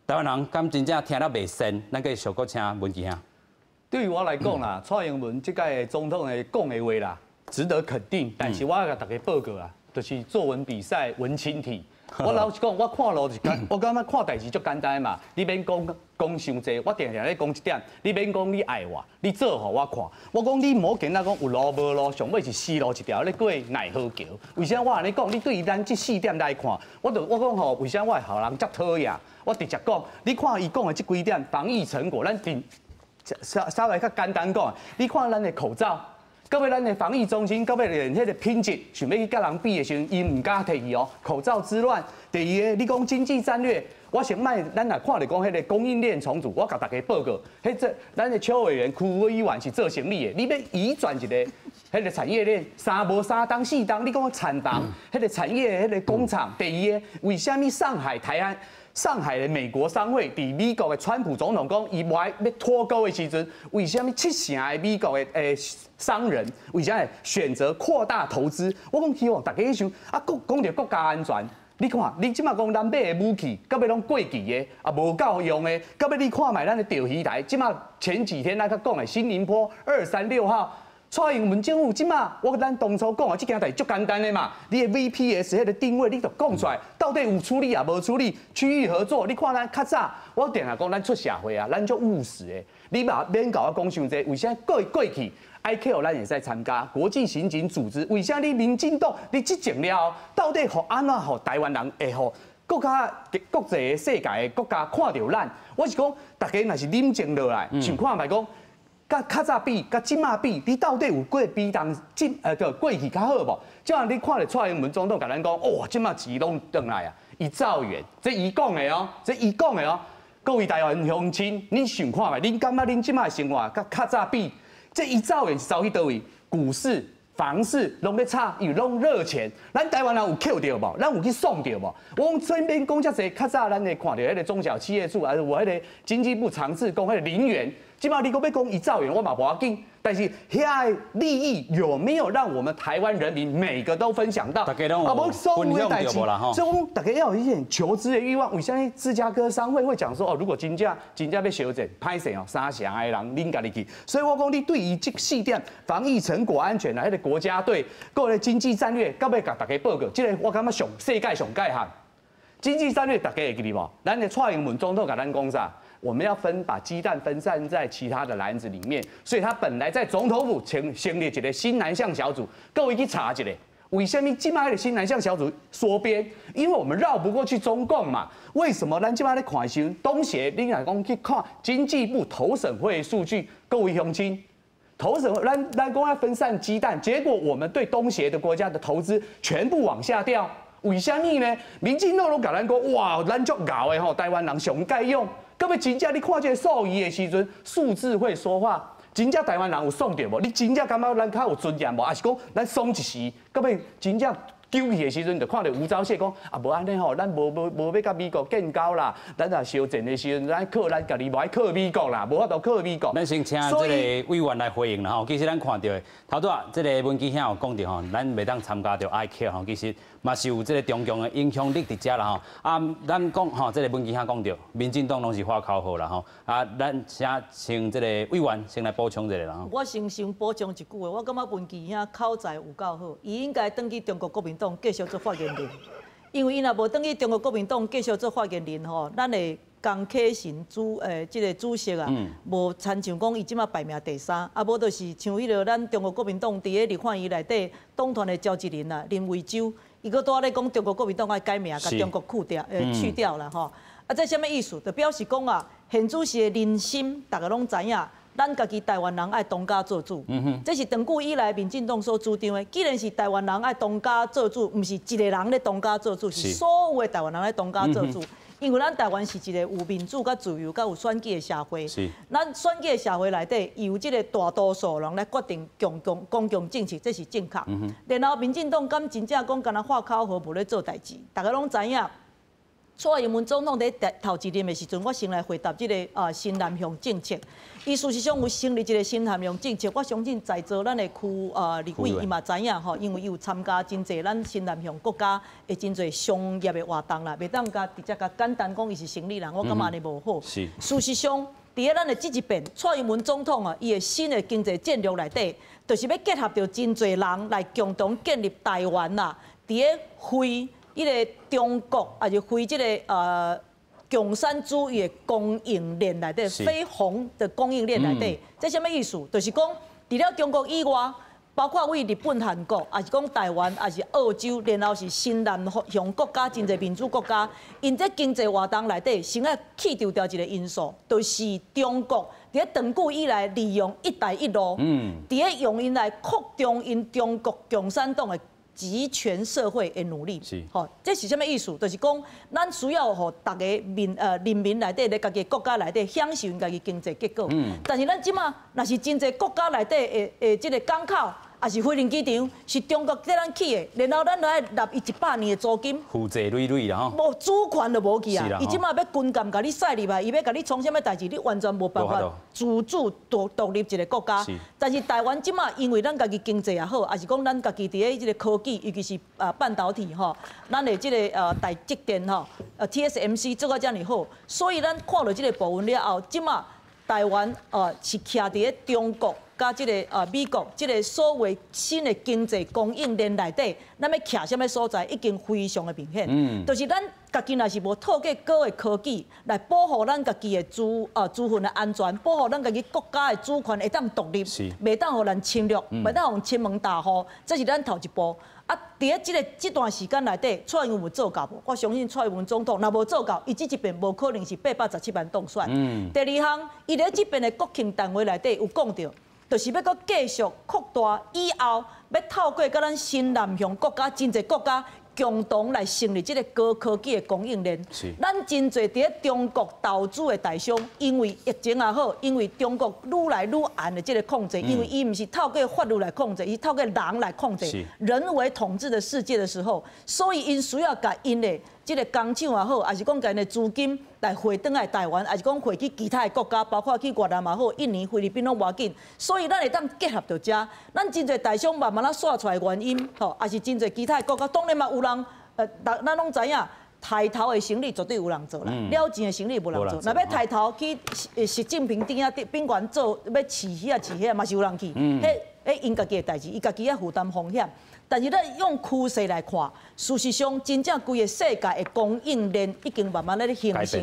台灣人敢真正聽了袂信？咱繼續閣請文傑兄。對於我來講啦，蔡英文這屆總統的講的話啦，值得肯定。但是我共大家報告啦，就是作文比賽文青題。我老實講，我看路是簡，我感覺看代誌足簡單嘛。你免講講傷濟，我定定咧講一點。你免講你愛我，你做予我看。我講你毋好見仔講有路無路，上尾是死路一條咧過奈何橋。為啥我按呢講？你對於咱這四點來看，我就我講吼，為啥我會予人遮討厭？我直接講，你看伊講的這幾點防疫成果，咱定稍稍微較簡單講。你看咱的口罩。到尾咱的防疫中心，到尾連彼個品質想欲去佮人比的時陣，伊毋敢提去哦。口罩之亂，第二个，你講經濟戰略，我先莫，咱若看著講彼個供應鏈重組，我共大家報告，彼這咱的邱委員、區委員是做生理的，你欲移轉一个彼個產業鏈，三無三冬四冬，你講產房，彼個產業彼個工廠，第二个，為啥物上海、台灣？上海的美國商會，佇美國的川普總統講，伊無愛欲脫鈎的時陣，為啥物七成的美國的商人，為啥會選擇擴大投資？我講希望大家想啊，講講著國家安全，你看，你這馬講咱買的武器，到尾攏過期的，啊無夠用的，到尾你看覓咱的釣魚台，這馬前幾天咱閣講的新寧波236號。蔡英文政府這馬，我咱當初講的這件代誌足簡單的嘛，你的 VPS 彼個定位你就講出來，到底有處理抑無處理？區域合作，你看咱較早，我定定講咱出社會啊，咱足務實的，你嘛免共我講傷濟，為啥過過去 ICAO 咱會使參加國際刑警組織？為啥你民進黨你執政了後，到底予按怎予台灣人會予國家國際的世界的國家看著咱？我是講，大家若是冷靜落來，想看覓講。佮較早比，佮這馬比，你到底有過比當今叫過去較好無？這樣你看著蔡英文總統共咱講，哇，這馬錢攏轉來啊，1兆元，這伊講的哦，這伊講的哦。各位台灣鄉親，恁想看覓？恁感覺恁這馬生活佮較早比，這一兆元是走去佗位？股市、房市攏咧炒，因為攏熱錢。咱台灣人有抾著無？咱有去爽著無？我講這邊講遮濟，較早咱會看著彼個中小企業處，還是有彼個經濟部長治講彼個零元。這馬你閣欲講一兆元，我嘛無要緊。但是遐个利益有沒有讓我們台灣人民每個都分享到？大家攏有分享著無啦？所以講，大家要有一點求知的慾望。為啥物芝加哥商會會講說哦，如果真正真正欲相戰，歹勢哦，三成的人恁家己去。所以我講，你對於這四點防疫成果安全啊，彼個國家隊，閣個經濟戰略，到尾共大家報告，這個我感覺上世界上蓋項經濟戰略，大家會記得無？咱的蔡英文總統共咱講啥？我們要分把雞蛋分散在其他的籃子裡面，所以他本來在總統府成立一個新南向小組，各位去查一下，為啥物這馬的新南向小組縮編？因為我們繞不過去中共嘛。為什麼咱這馬咧看的時陣，東協你若講去看經濟部投審會數據，各位鄉親，投審咱咱講要分散雞蛋，結果我們對東協的國家的投資全部往下掉，為啥物呢？民進黨攏共咱講，哇，咱足𠢕的吼，台灣人上蓋勇。到尾真正你看這個數字的時陣，數字會說話。真正台灣人有爽著無？你真正感覺咱較有尊嚴無？還是講咱爽一時？到尾真正糾結的時陣，就看著吳釗燮講啊，無按呢吼，咱無無無欲佮美國建交啦。咱若相戰的時陣，咱靠咱家己無愛靠美國啦，無法度靠美國。咱先請這個委員來回應啦吼。其實咱看著的頭拄仔這個文基兄有講著吼，咱袂當參加著 ICAO 吼，其實嘛是有這個中共的影響力佇遮啦吼。啊，咱講吼，這個文基兄講著，民進黨攏是喊口號啦吼。啊，咱請請這個委員先來補充一下啦吼。我先先補充一句話，我感覺文基兄口才有夠好，伊應該轉去中國國民黨繼續做發言人，因為伊若無轉去中國國民黨繼續做發言人吼，咱的江啟臣主這個主席啊，無親像講伊這馬排名第三，啊無就是像彼個咱中國國民黨佇咧立法院內底黨團的召集人啊林為洲，伊閣拄仔咧講中國國民黨愛改名，共中國去掉，去掉啦吼。啊，這啥物意思？就表示講啊，現主席的人心，大家攏知影，咱家己台灣人愛當家做主。這是長久以來民進黨所主張的。既然是台灣人愛當家做主，毋是一個人咧當家做主，是所有的台灣人咧當家做主。因為咱台灣是一個有民主、佮自由、佮有選舉的社會。咱選舉的社會內底，由這個大多數人來決定公共公共政策，這是正確。然後民進黨敢真正講，干焦喊口號，無咧做代誌，大家攏知影。蔡英文總統佇頭一任的時陣，我先來回答這個啊新南向政策。伊事實上有成立一個新南向政策，我相信在座咱的區啊立委伊嘛知影吼，因為伊有參加真濟咱新南向國家的真濟商業的活動啦，袂當共直接共簡單講伊是生理人，我感覺按呢無好。事實上，佇咧咱的這一遍，蔡英文總統啊，伊的新的經濟戰略內底，就是欲結合著真濟人來共同建立台灣啦，佇咧非彼个中國，抑是非這个共產主義的供應鏈內底，非紅的供應鏈內底，這啥物意思？就是講，除了中國以外，包括對日本、韓國，抑是講台灣，抑是澳洲，然後是新南向國家，真濟民主國家，𪜶這經濟活動內底，先愛去除掉一个因素，就是中國佇咧長久以來利用“一帶一路”，佇咧用𪜶來擴張𪜶中國共產黨的極權社會的努力，吼，這是啥物意思？就是講，咱需要予逐个人民內底咧，家己國家內底享受𪜶家己經濟結果。但是咱這馬若是真濟國家內底的這个港口，抑是飛行機場，是中國替咱起的，然後咱來納伊100年的租金，負債累累啦吼，無主權就無去啊！伊這馬欲軍艦共你塞入來，伊欲共你創啥物代誌，你完全無辦法自主獨立一个國家。但是台灣這馬因為咱家己經濟也好，抑是講咱家己佇咧這个科技，尤其是半導體吼，咱的這个台積電吼，TSMC 做甲遮爾好，所以咱看著這个部分了後，這馬台灣是徛佇咧中國佮這个美國這个所謂新的經濟供應鏈內底，咱欲徛啥物所在已經非常的明顯。就是咱家己若是無透過高的科技來保護咱家己的資訊的安全，保護咱家己國家的主權會當獨立，袂當予人侵略，袂當予侵門踏戶，這是咱頭一步。啊，佇咧這段時間內底，蔡英文有做到無？我相信蔡英文總統若無做到，伊這一遍無可能是817萬當選。第二項，伊咧這遍的國慶談話內底有講著，就是欲閣繼續擴大，以後欲透過佮咱新南向國家真濟國家共同來成立這个高科技的供應鏈。咱真濟佇咧中國投資的台商，因為疫情也好，因為中國愈來愈嚴的這个控制，因為伊毋是透過法律來控制，伊透過人來控制，人為統治的世界的時候，所以𪜶需要共𪜶的這个工廠也好，抑是講共𪜶的資金來匯轉來台灣，抑是講匯去其他的國家，包括去越南也好、印尼、菲律賓攏無要緊。所以咱會當結合著遮，咱真濟台商慢慢仔煞出來原因，吼，抑是真濟其他的國家，當然嘛有人，咱攏知影，刣頭的生理絕對有人做啦，了錢的生理無人做。若欲刣頭去習近平頂仔賓館做，欲飼魚仔飼遐嘛是有人去，彼彼𪜶家己的代誌，伊家己愛負擔風險。但是咱用趨勢來看，事實上真正規个世界的供應鏈已經慢慢咧形成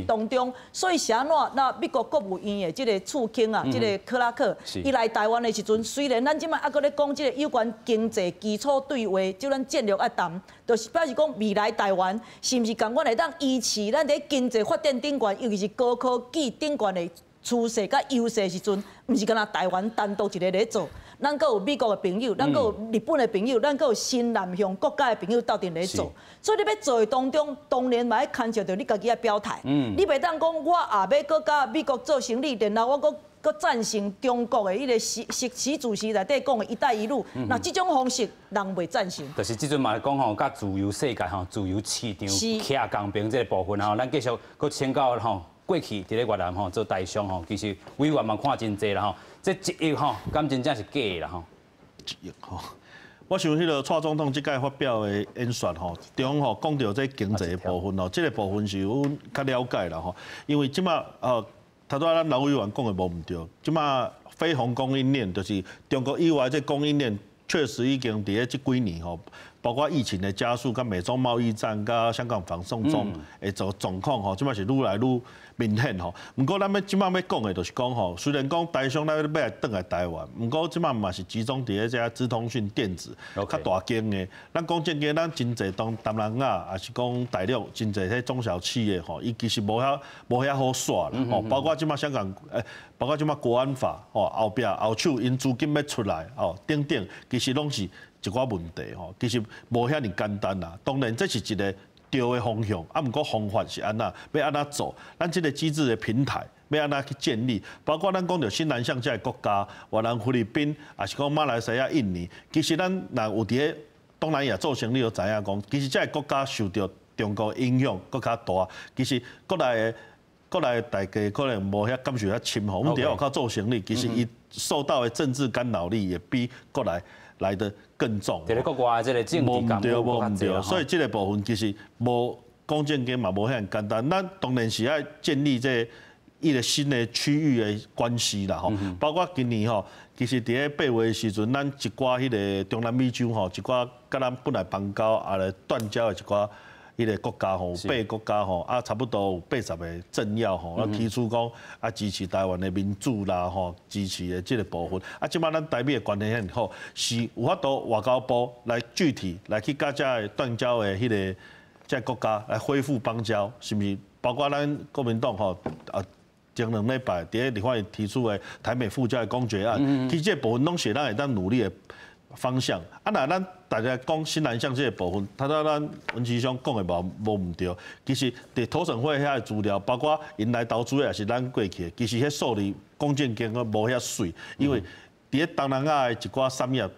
當中，所以是按怎？那美國國務院的這个次卿啊，這个克拉克，伊來台灣的時陣，雖然咱這擺猶閣咧講這个有關經濟基礎對話，就咱戰略愛談，就是表示講未來台灣是毋是仝款會當維持咱佇經濟發展頂懸，尤其是高科技頂懸的趨勢佮優勢時陣，毋是干焦台灣單獨一个咧做，咱閣有美國的朋友，咱閣有日本的朋友，咱閣有新南向國家的朋友鬥陣咧做。所以你欲做的當中，當然嘛愛牽涉著你家己愛表態。你袂當講我也欲閣佮美國做生意，然後我閣閣贊成中國的彼个習習習主席內底講的一帶一路，那這種方式人袂贊成。就是這陣嘛講吼，佮自由世界吼，自由市場徛仝爿這个部分吼，咱繼續閣請教吼。過去佇咧越南吼做台商吼，其實委員嘛看真濟啦吼，這一億吼，敢真正是假的啦吼？一億吼，我想彼个蔡總統這擺發表的演說吼，中吼講著這經濟的部分吼，這个部分是阮較了解啦吼，因為這馬頭拄仔咱劉委員講的無毋對，這馬非紅供應鏈就是中國以外這供應鏈確實已經佇咧這幾年吼。包括疫情的加速、佮美中貿易戰、佮香港反送中的狀狀況吼，這馬是愈來愈明顯吼。毋過咱欲這馬欲講的，就是講吼，雖然講台商咱欲來轉來台灣，毋過這馬嘛是集中佇咧這資通訊電子較大間的。咱講正經，咱真濟東東南亞，抑是講大陸真濟彼中小企業吼，伊其實無遐好煞啦吼。包括這馬香港，包括這馬國安法吼，後壁後手𪜶資金欲出來吼，等等，其實攏是一寡問題吼，其實無遐爾簡單啦。當然這是一个對的方向，啊，毋過方法是按怎，欲按怎做？咱這个機制的平台欲按怎去建立？包括咱講著新南向這个國家，越南、菲律賓，抑是講馬來西亞、印尼，其實咱若有佇咧東南亞做生意，就知影講，其實這个國家受著中國影響閣較大。其實國內的國內大家可能無遐感受遐深吼。阮佇咧外口做生意，其實伊受到的政治干擾力也比國內來得更重。佇咧國外這个政治干預無毋對，所以這个部分其實無講正經嘛，無遐爾簡單。咱當然是愛建立這一个新的區域的關係啦吼，包括今年吼，其實佇咧8月的時陣，咱一寡彼个中南美洲吼，一寡佮咱本來邦交也來斷交的一寡彼个國家吼，有八个國家吼，啊，差不多有80個政要吼，啊，提出講啊支持台灣的民主啦吼，支持的這个部分。啊，這擺咱台美的關係遐爾好，是有法度外交部來具體來去佮這个斷交的彼个這个國家來恢復邦交，是毋是？包括咱國民黨吼啊。前兩禮拜佇咧立法院提出的台美復交的公決案，其實這個部分攏是咱會當努力的方向。啊，若咱大家講新南向這個部分，頭拄咱文琦兄講的無毋對。其實佇投審會遐的資料，包括𪜶來投資的，也是咱過去的，其實彼數字講正經閣無遐媠，因為佇咧東南亞的一寡產業。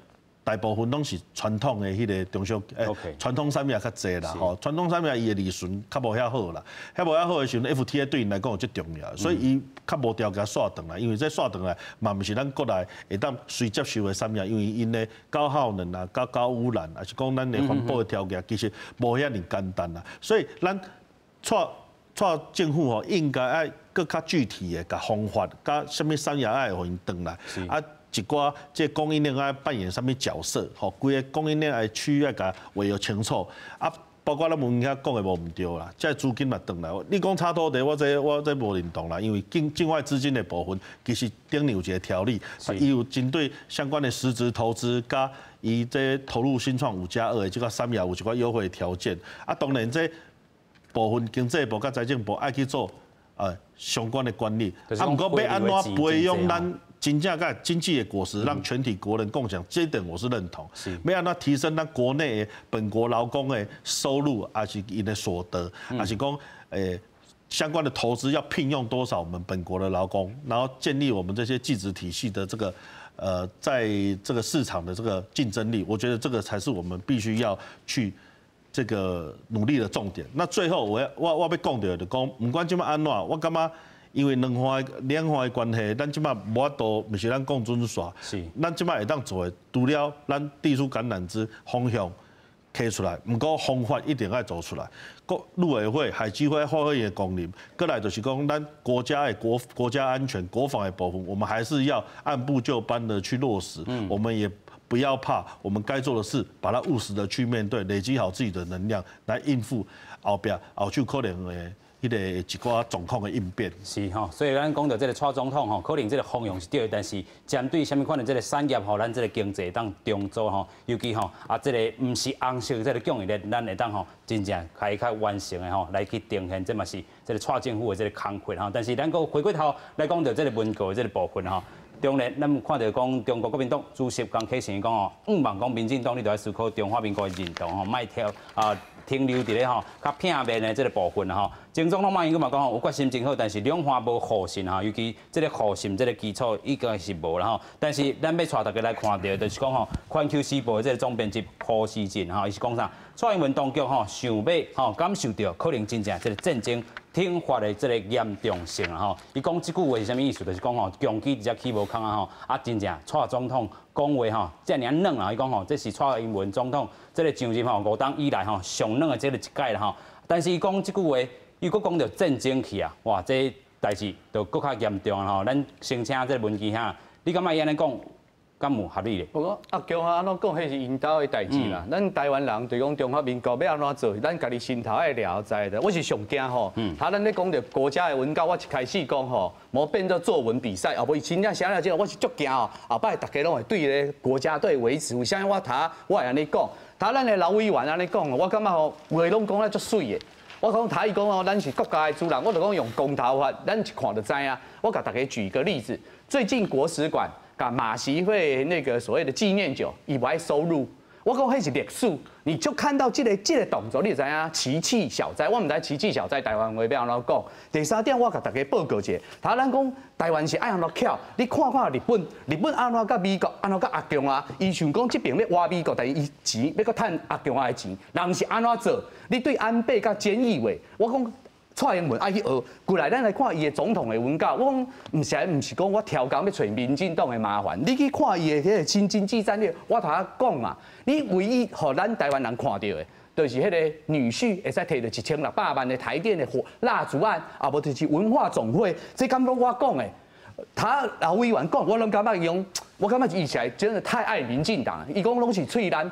大部分攏是傳統的彼个中小，傳統產業較濟啦，吼，傳統產業伊的利潤較無遐好啦，遐無遐好的時陣，FTA 對𪜶來講有足重要，所以伊較無條件煞轉來，因為這煞轉來嘛毋是咱國內會當隨接受的產業，因為𪜶的高耗能啊、較高污染，抑是講咱的環保的條件，其實無遐爾簡單啦，所以咱蔡政府吼應該愛閣較具體的共方法，佮啥物產業愛予𪜶轉來，啊。一寡這供應鏈愛扮演啥物角色？吼，規个供應鏈的區域愛共畫予清楚。啊，包括咱文兄講的無毋對啦，這資金嘛轉來。你講炒土地，我這無認同啦，因為境外資金的部分，其實頂有一个條例，伊有針對相關的實質投資，佮伊這投入新創5+2的這个產業有一寡優惠條件。啊，當然這部分經濟部佮財政部愛去做相關的管理。啊，毋過欲按怎培養咱？真正佮經濟的果實，讓全體國人共享，這一點我是認同。欲按怎提升咱國內的本國勞工的收入，抑是𪜶的所得，抑是講相關的投資要聘用多少我們本國的勞工，然後建立我們這些技職體系的這個在這個市場的這個競爭力，我覺得這個才是我們必須要去這個努力的重點。那最後我欲講著就講，毋管這擺按怎，我感覺。因為兩岸的關係，咱這擺無法度，毋是咱講準煞。咱這擺會當做的，除了咱遞出橄欖枝方向提出來，毋過方法一定愛做出來。國陸委會、海基會發揮的功能，過來就是講，咱國家的國家安全、國防的部分，我們還是要按部就班的去落實。我們也不要怕，我們該做的事，把它務實的去面對，累積好自己的能量，來應付後壁後手可能的彼個一寡狀況的應變。是吼，所以咱講到這个蔡總統吼，可能這个方向是對的，但是針對啥物款的這个產業吼，咱這个經濟當重組吼，尤其吼啊，這个毋是紅色這个供應鏈，咱會當吼真正開較完成的吼來去呈現，這嘛是這个蔡政府的這个工課吼。但是咱閣回過頭來講著這个文告的這个部分吼。當然，咱看著講中國國民黨主席江啟臣講吼，向望講民進黨你著愛思考中華民國的認同吼，莫跳啊停留佇咧吼較片面的這个部分吼。前總統馬英九嘛講吼，有決心真好，但是兩岸無互信吼，尤其這个互信這个基礎已經是無啦吼。但是咱欲帶大家來看著，就是講吼，環球時報的這个總編輯胡錫進吼，伊是講啥？蔡英文當局吼想欲吼感受著可能真正這个戰爭挺發的這个嚴重性啦吼。伊講這句話是啥物意思？就是講吼，共機直接起無空啊吼，啊真正蔡總統講話吼，遮爾軟啦，伊講吼，這是蔡英文總統這个上任吼5冬以來吼上軟的這个一屆啦吼。但是伊講這句話，伊閣講著戰爭去啊，哇，這代誌就閣較嚴重啦吼。咱先請這个文琦兄，你感覺伊按呢講，敢有合理咧？我講阿強啊，按怎講，彼是𪜶兜的代誌啦。咱台灣人對講中華民國欲按怎做，咱家己心頭愛了知的。我是上驚吼，他咱咧講著國家的文告，我一開始講吼，無變做作文比賽，後尾真正寫了之後，我是足驚吼。後擺大家攏會對咧國家隊維持，為啥物我頭我會按呢講？頭咱的老委員按呢講，我感覺吼話攏講得足媠的。我講頭伊講哦，咱是國家的主人，我就講用公投法，咱一看就知影。我共大家舉一個例子，最近國史館共馬習會那個所謂的紀念酒，伊無愛收入。我講彼是歷史，你就看到這个動作，你就知影萁萁小哉。我毋知萁萁小哉台灣話欲按怎講。第三點，我共大家報告一下，頭咱講台灣是愛按怎巧，你看看日本，日本按怎佮美國，按怎佮阿共啊？伊想講這爿欲倚美國，但是伊錢欲閣趁阿共仔的錢，人是按怎做？你對安倍佮菅義偉，我講。蔡英文愛去學，過來咱來看伊的總統的文告。我講毋是講我刁工欲揣民進黨的麻煩，你去看伊的彼个新經濟戰略，我頭仔講啊，你唯一予咱台灣人看著的，就是彼个女婿會使提著1600萬的台電的火蠟燭案，啊無就是文化總會，這敢攏我講的。他老委員講，我攏感覺用，我感覺伊起來真的太愛民進黨。伊講攏是喙咱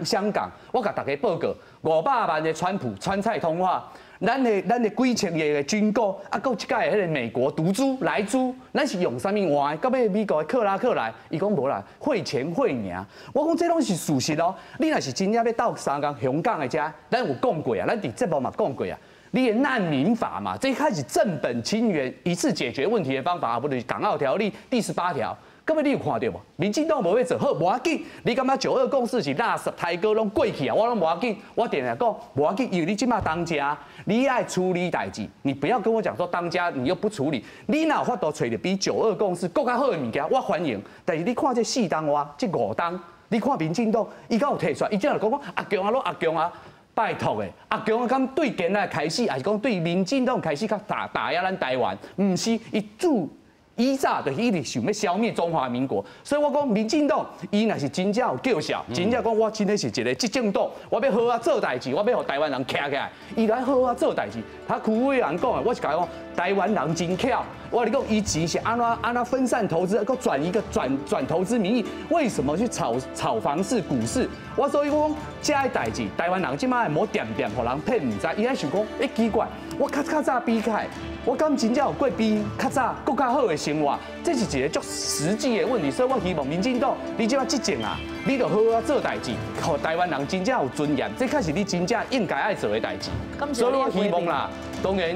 香港，我共大家報告，500萬的川普川蔡通話，咱的幾千億的軍購，啊，閣這擺彼个美國毒株萊豬，咱是用啥物換的？到尾美國的克拉克來，伊講無啦，匯錢匯贏。我講這攏是事實哦。你若是真正欲鬥相共香港的遮，咱有講過啊，咱佇節目嘛講過啊。你的難民法嘛，這開始正本清源，一次解決問題的方法，不就是港澳條例第18條？各位你有看著無？民進黨無欲做，好，無要緊。你感覺九二共識是垃圾台歌攏過去啊？我攏無要緊，我定定講無要緊，因為你這馬當家，你愛處理代誌，你不要跟我講說當家你又不處理，你若有法度揣著比九二共識閣較好的物件，我歡迎。但是你看這4冬外，這5冬，你看民進黨，伊敢有提出來？伊只有講講阿強啊，攏阿強啊。拜託的，阿強啊，敢對今仔開始，還是講對民進黨開始較打壓咱台灣？毋是，伊主以早就是一直想欲消滅中華民國，所以我講民進黨，伊若是真正有叫囂，真正講我真的是一個執政黨，我欲好好做代誌，我欲予台灣人徛起來，伊來好好做代誌。他區委員講的，我是共伊講，台灣人真巧。我跟你講，伊錢是按怎按怎分散投資，閣轉一個轉轉投資名義，為什麼去炒房市、股市？我所以我講，這个代誌，台灣人這馬會無恬恬予人騙毋知，伊愛想講，欸奇怪，我較較早比起來，我敢真正有過比較早閣較好的生活？這是一個足實際的問題，所以我希望民進黨，你這馬執政啊，你著好好做代誌，予台灣人真正有尊嚴，這才是你真正應該愛做的代誌。所以我希望啦，當然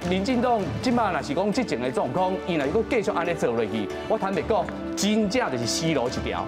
民進黨這馬若是講執政的狀況，伊若閣繼續按呢做落去，我坦白講，真正就是死路一條。